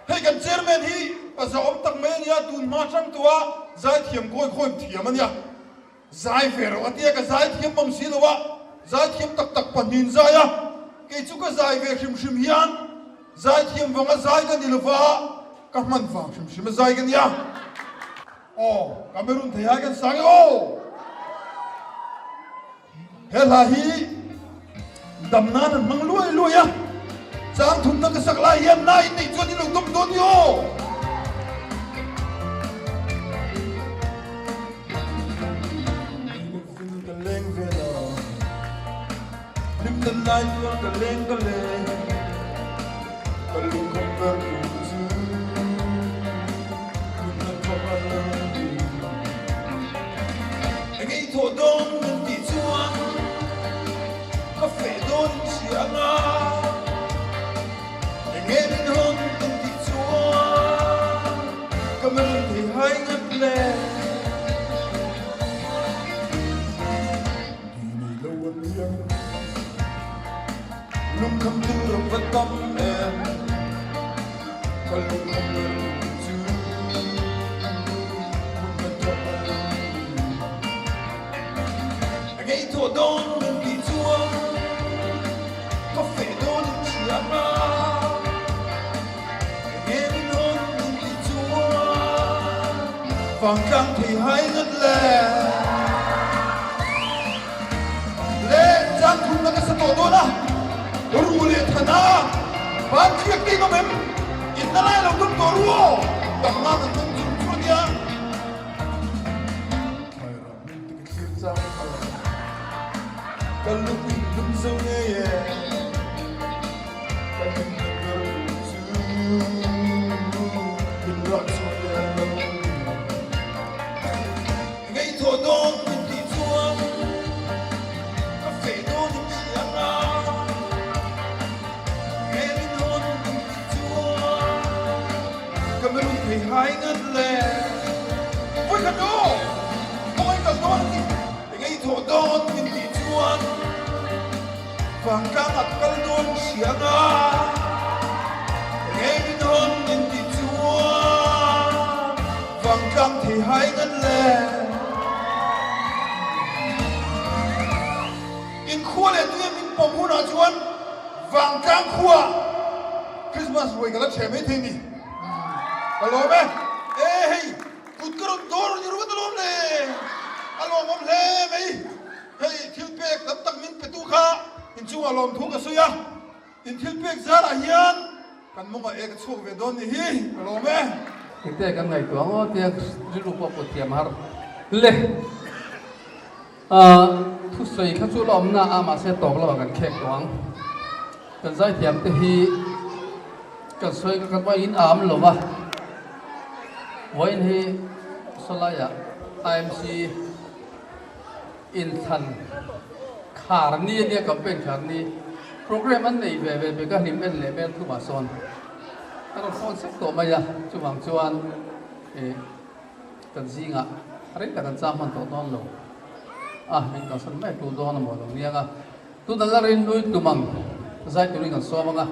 Hei kan chairman hi pa zahawm tak mai a nia, tun hma hrang tawh a zaithiam kawi khawim thiam a nia. Zai ve rawh a tia, ka zaithiam bang si lo a, zaithiam tak tak pahnihin zai a, kei chu ka zai ve hrim hrim hian zaithiam vanga zai ka ni lova, ka hman vang hrim hrim a zai ka nia. Aw, Cameroon thei hai kan sang e aw! He hla hi dam nan an hmang luai luai a, chang thumna ka sak lai hian na in neih chuan in lo dawm dawn ni aw! Ka leng ve lo, hlim dan lai chuan ka leng ka leng, ka lungkhawm ber tur chu hmun hlat thawk a lo ni. Eng ei thawh dawn min tih chuan ka feh dawn in hria anga, eng nge min hawn min tih chuan ka melh thei hai ngat le. Ti nei lo an liam Lungkham tur a va tam em Ka lungkham ber chu Hmun ka thawk a lo ni A ngei thawh dawn min tih chuan Ka feh dawn in hria nga Enge min hawn min tih chuan Vangtlang thei hai ngat le. Le chang thumna ka sa tawh dawn a, ru leh than a, van thliak te in awm em? In na lai lo tum tawh ru aw, dam nan an hmang chur chur ania. Thlai ram hmun te ka thlir chang a, ka lung in lum zo ngei e, ka hlimna ber tur chu min rah chhuah leh a lo ni. Ngaihthawh dawn min tih chuan ka feh dawn in hria nga, nge min hawn min tih chuan ka melun thei hai ngat le. Vawikhat aw, kawngin kal dawn a ni. Ngaihthawh dawn min tih chuan vangtlang ah ka kal dawn hria nga, nge min hawn min tih chuan vangtlang thei hai ngat le. Inkhua leh tuia min pawm hunah chuan vangtlang khua Christmas ruai ka la ṭheh mai thei ni. Ka lawm e. E hei kut ka rawn dawr ni ringawt alawm le. A lawmawm hle mai. Hei thil pek tam tak min petu kha inchungah lawmthu ka sawi a. In thil pek zarah hian kan mawngah e ka chhuak ve dawn ni hi ka lawm e. Engte kan ngaihtuah ngawt tia rilru pawh pawt thiam har le. Thusawi kha chu la awmna a mahse tawp lamah kan khek tawh ang. Kan zaithiam te hi kan sawi kha kan vawiin a am lo va, vawiin hi sawlaiah IMC inthlan khar ni a nia campaign khar ni program an nei ve ve bek a hlim en leh vel thumah sawn a rawn phone sek tawh mai a, chuvang chuan ih. Kan zingah rei tak an chang hman tawh dawn lo a, min kalsan mai tul dawn a maw lo niang a, tunah la rinlui tum ang zai turin kan sawm ang a,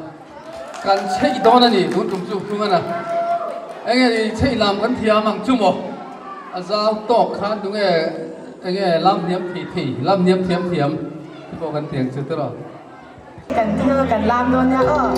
kan chheih dawn a ni tun tum chu hnung a, enge i chheih lam kan thiam ang chu maw, a zau tawk khan tunge enge lam hniam thei thei lam hniam thiam thiam te pawh kan ti ang chu tiraw. Kan thil kan lam dawn nia aw.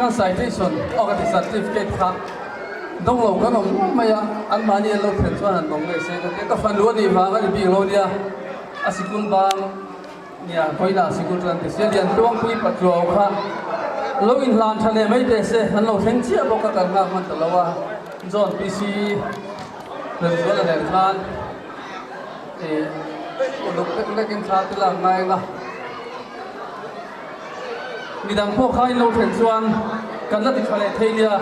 khan citation aw ka ti certificate kha dawng lo kan awm nual mai a, anmahni an lo thlen chuan han dawng ngei se ka ti a, ka fanu a nih vang a ni bik lo nia, a sikul bang nia vawiinah sikul tan ti sia Liantluangpui Patluau kha lo inhlan tha leh mai teh se, an lo thleng chiah bawk a kan nghak hman ta lo a, John PC Remzuala nen khan ih uluk lek lekin thla te lak ngai ang a. Midang pawh kha in lo thlen chuan kan la ti tha leh thei nia,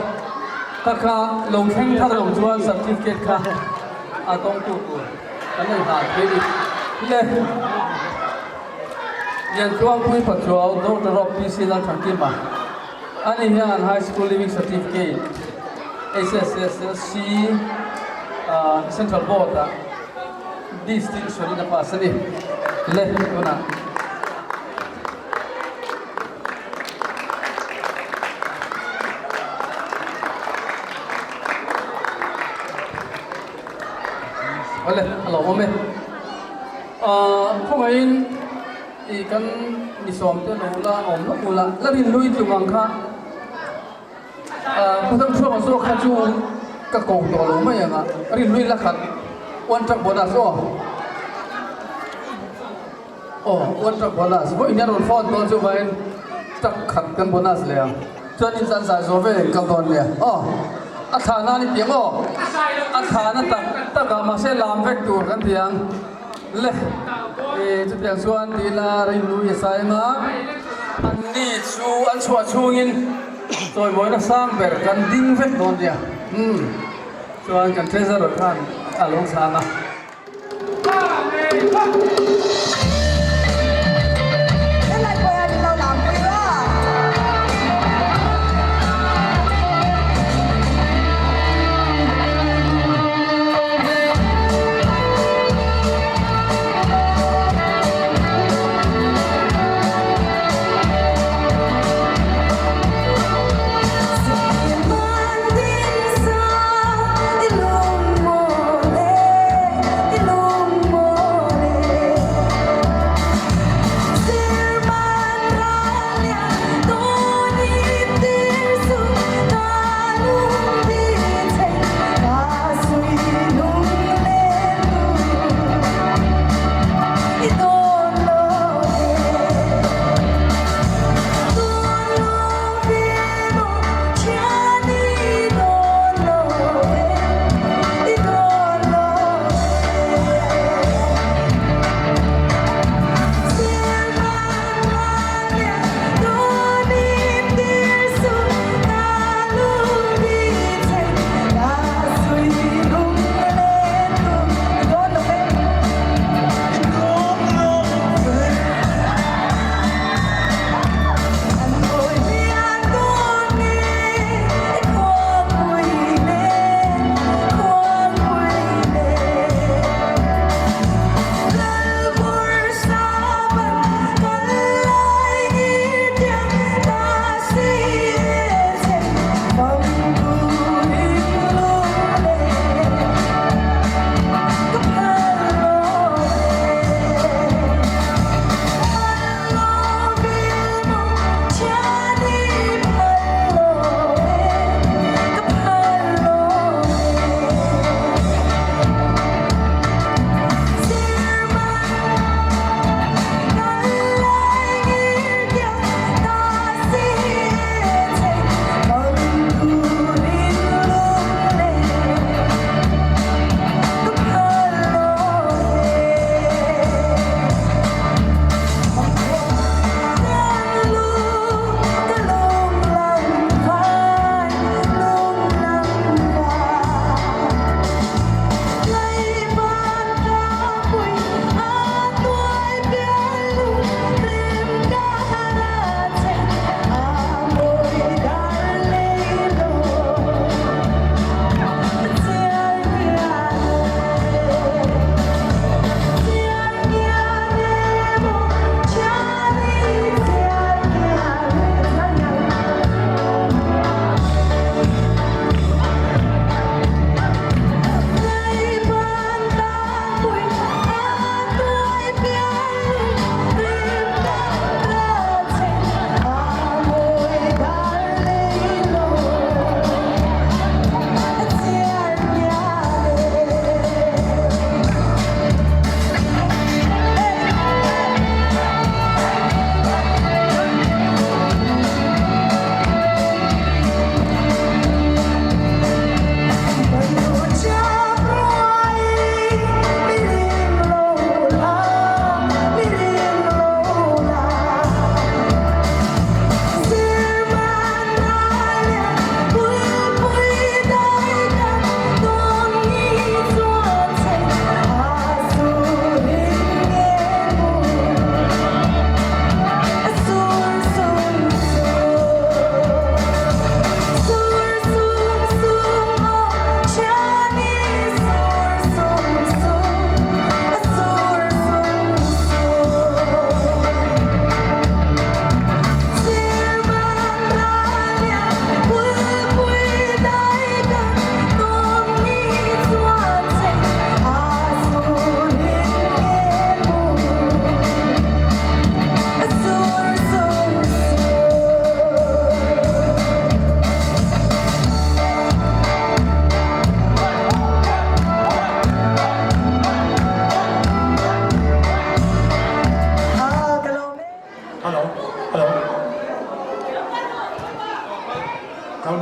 ka kha lo thleng thar lo chuan certificate kha a tawngtu tur kan la inhlan thei ni. Le Liantluangpui Patluau Doctor of PC Lalthangkima ani hian High School Leaving Certificate HSSLC Central Board ah Distinction in a pass a ni. Le tunah. Awle, a lo awm e. Khawngaihin i kan mi sawm te lo la awm lawk ula, la rin lui tluk ang kha. Pu Thangchhuak ang zawk kha chu ka ko tawh lo mai ang a, rin lui la khat one truck bonus aw. Aw, one truck bonus. Vawiin hian rawn phone dawn chu vawiin truck khat kan bonus leh ang. Chuan in zan zai zawh vel in kal dawn nia. Aw, a thla nan i piang aw. A thla na tak tak ah mahse lam vek tur kan ti ang. Le, e chutiang chuan ti ila Rinui a sai ang a. Anni chu an chhuah chhungin chawimawina sang ber kan ding vek dawn nia. Umm, chuan kan treasurer khan a lo chhang a.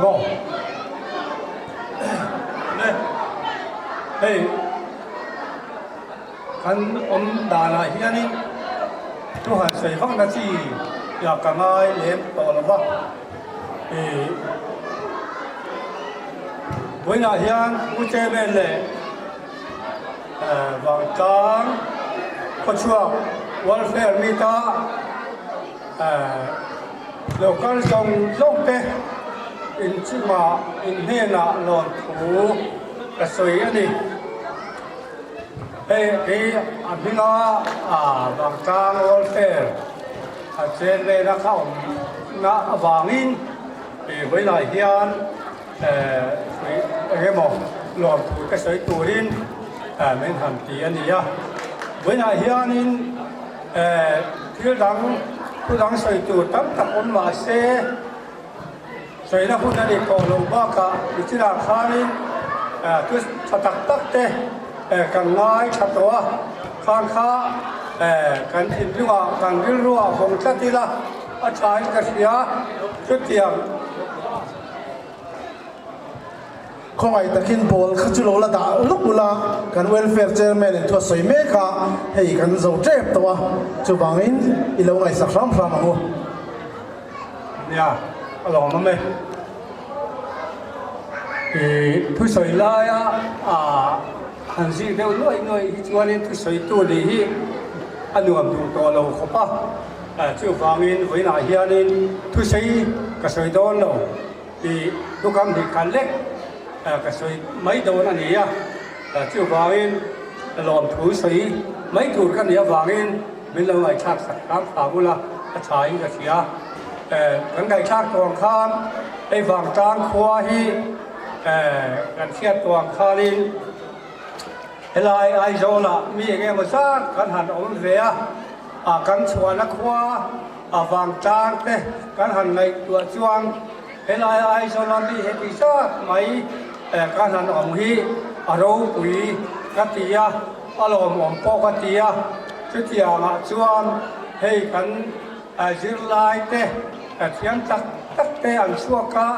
ang aw. Le, hei kan awm danah hianin thu han sawi vak na chi ya ka ngai lem tawh lo va. Ih vawiinah hian Pu Chairman leh Vangtlang khawchhuak Welfare Meet-a Lo kal zawng zawng te inchungah in hnenah lawmthu ka sawi a ni. Hei hi a hminga Vangtlang Welfare a chairman a kha awmna avangin vawilah hian eng emaw lawmthu te sawi turin min han ti a ni a. Vawilah hianin Thil dang, thu dang sawi tur tam tak awm mah se, sawina hun a ni tawh loh bakah nichinah khanin thu tha tak tak te kan ngai tha tawh a, khang kha kan thinlungah, kan rilruah vawng tlat ila a thain ka hria, chutiang. Khawngaih takin ball kha chu lo la dah lawk ula, kan welfare chairman in thu a sawi mek a, hei kan zo tep tawh a, chuvangin i lo ngaihsak hram hram ang u. Nia, a lawm awm e. I thusawi laia han zik deuh nuaih nuaih hi chuanin thusawitu nih hi a nuam duh tawh lo khawp a, chuvangin vawiinah hianin thusawi ka sawi dawn lo. I thukam hi kha lek ka sawi mai dawn a ni a, chuvangin lawmthu sawi mai tur ka nih avangin min lo ngaihthlak sak hram hram ula a thain ka hria. Kan ngaihthlak tawh ang khan hei Vangtlang khua hi kan hriat tawh ang khanin helai Aizawlah mi eng emaw zat kan han awm ve a, kan chhuahna khua A vangtlang te kan han ngaihtuah chuan helai Aizawla mi heti zat mai kan han awm hi a ropui ka ti a, a lawmawm pawh ka ti a. Chutiangah chuan hei kan zirlai te thiam tak tak te an chhuak a,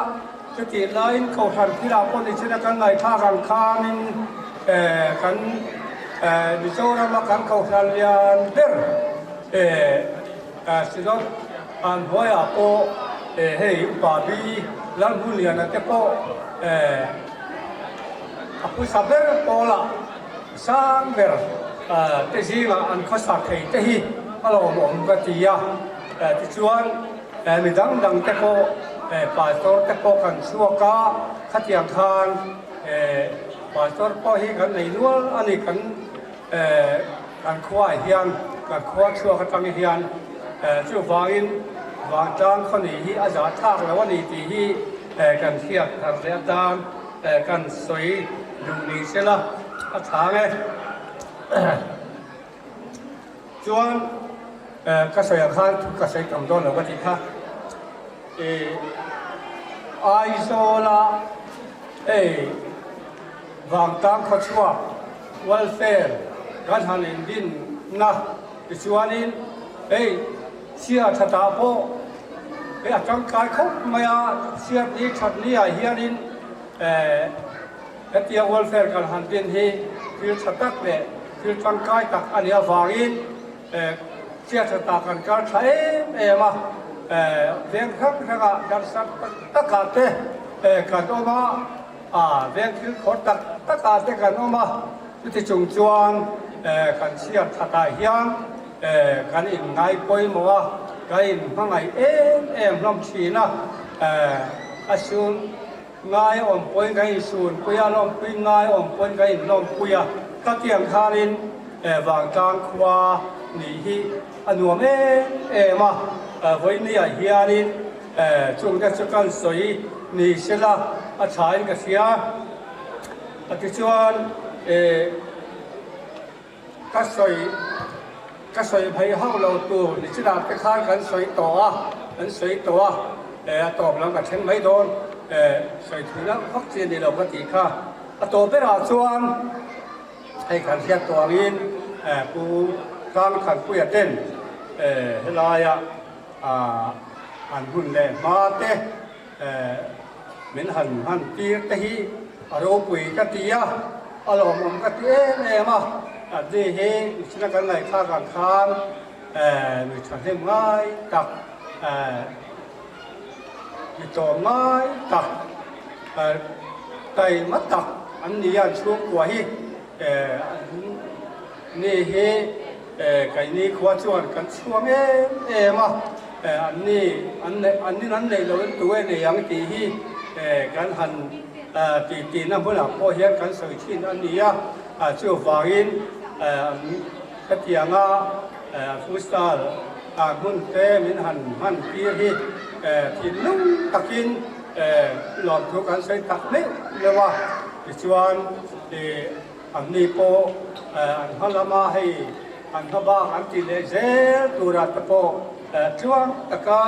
chutih laiin Kohhran thilah pawh ni china kan ngaihthlak ang khanin kan Mizorama kan Kohhran lian ber Synod an hnuaiah pawh hei Upa Bi Lalhmunliana te pawh a phusa ber pawlah sang ber te zingah an khawsa thei te hi a lawmawm ka ti a. Tichuan mi dang dang te pawh Pastor te pawh kan chhuak a, khatiang khan Pastor pawh hi kan nei nual a ni kan Kan khuaah hian, kan khua chhuak atang hian chuvangin vantlang khaw-ni hi a zah thlak lo a ni tih hi kan hriat thar leh atan kan sawi duh ni sela a chhang e. Chuan ka sawi ang khan thu ka sawi tam dawn lo ka tih kha. Aizawla hei Vangtlang khawchhuak welfare kan han indinna tichuanin hei chhia thatah pawh hei a tangkai khawp mai a, chhiatni thatni ah hianin hetia welfare kan han din hi thil tha tak leh thil tangkai tak a nih avangin chhia thatah kan kal tha em em a, veng hrang hrangah darhsar tak takah te kan awm a. A veng thil khawr tak tak ah te kan awm a, chuti chung chuan kan chhiar that ah hian kan inngai pawimawh a, kan inhmangaih em em hlawm thin a, a sun ngai awm pawhin kan insunpui a, lawmpui ngai awm pawhin kan inlawmpui a, khatiang khanin Vangtlang khua nih hi a nuam em em a, vawinia hianin Chungte chu kan sawi ni sela a thain ka hria. Tichuan ka sawi ka sawi phei hauh lo tur nichinah te khan kan sawi tawh a, kan sawi tawh a, a tawp lam ka thleng mai dawn, sawi thuina vak chi a ni lo ka tih kha. A tawp berah chuan hei kan hriat tawh angin Pu Tlangkhanpuia ten helaia, An hun leh hma te. min han hman tir te hi a ropui ka ti a, a lawmawm ka ti em em a, anni hi mihring a kan ngaihthlak ang khan mi thahnem ngai tak mi tlawm ngai tak taima tak an ni a, an chhungkua hi an ni hi Keini khua chuan kan chhuang em em a, anni an neih annin an neih loh in tu e nei ang tih hi kan han ti tihna hmunah pawh hian kan sawi thin a ni a, chuvangin hetianga futsal hmun te min han hman tir hi thinlung takin lawmthu kan sawi tak meuh meuh a, tichuan Anni pawh an hma lama hei an hma bak an tih leh zel turah te pawh tluang taka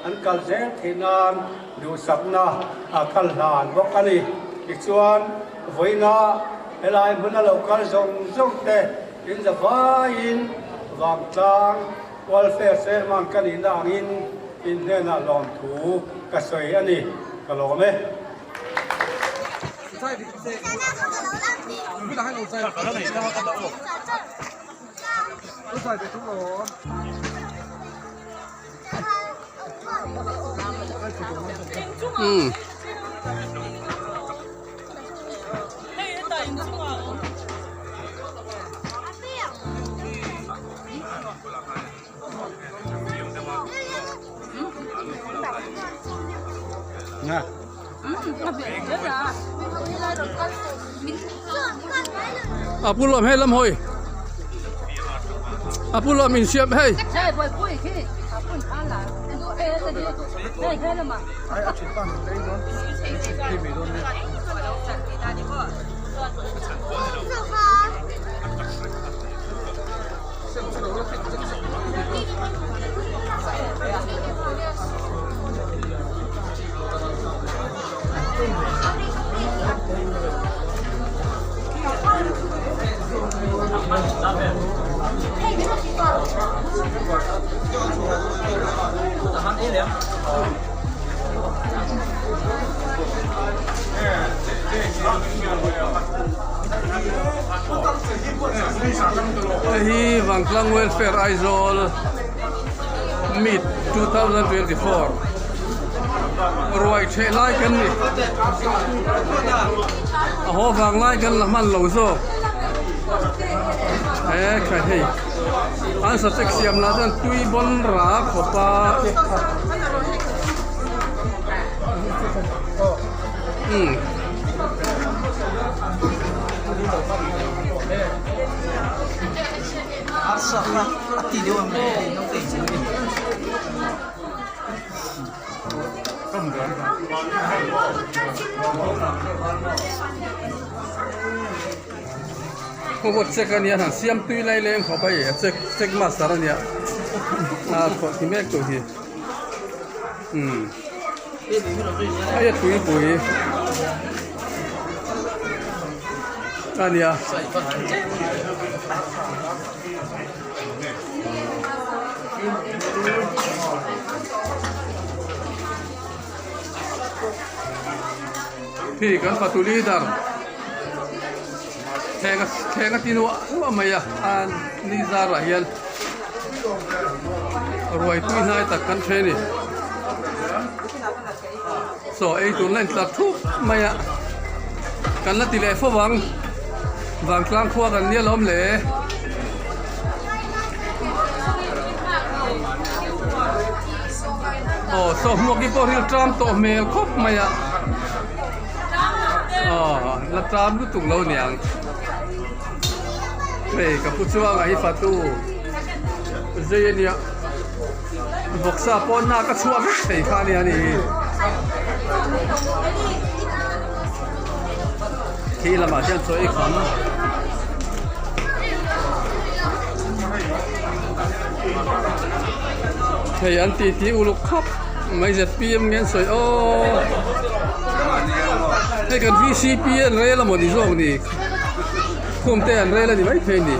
an kal zel theih nan duhsakna a kal hlan bawk a ni. Tichuan, vawiina helai hmuna lo kal zawng zawng te in za vaiin Vangtlang Welfare Chairman ka nihna angin in hnenah lawmthu ka sawi a ni. Ka lawm e. A pu lawm hei lam hawi a pu lawm in siam hei Hei hi Vangtlang Welfare Aizawl Meet 2024 ruai theh lai kan ni a haw vang lai kan la hman lo zawk he khai hei an sachek siam lah chuan tui bawn ra khawp a umm. Khaw check a nia han siam tui lai leng khawp a i check check master a nia a thawh ti mek tur hi umm hei a tuipui a nia. Khi kan fatu leader thleng a thleng a ti nuah nuah mai a a ni zarah hian ruai tui hnai tak kan hre a ni chaw ei tur la intlar thup mai a kan la ti leh fo vang vangtlang khua kan nia lawm le. Aw saw hmuak hi pawh ril tram tawh hmel khawp mai a aw la tram lutuk lo niang hei ka pu chuanga hi fatu zei a nia vawksa pawh nak a chhuah vek thei kha a nia ni hi khi lamah hian chaw ei kham. Hei an ti ti uluk khawp mai zpm nge an sawi aw hei kan vcp an rel amaw ni zawk ni khum te an rel a ni maithei a ni.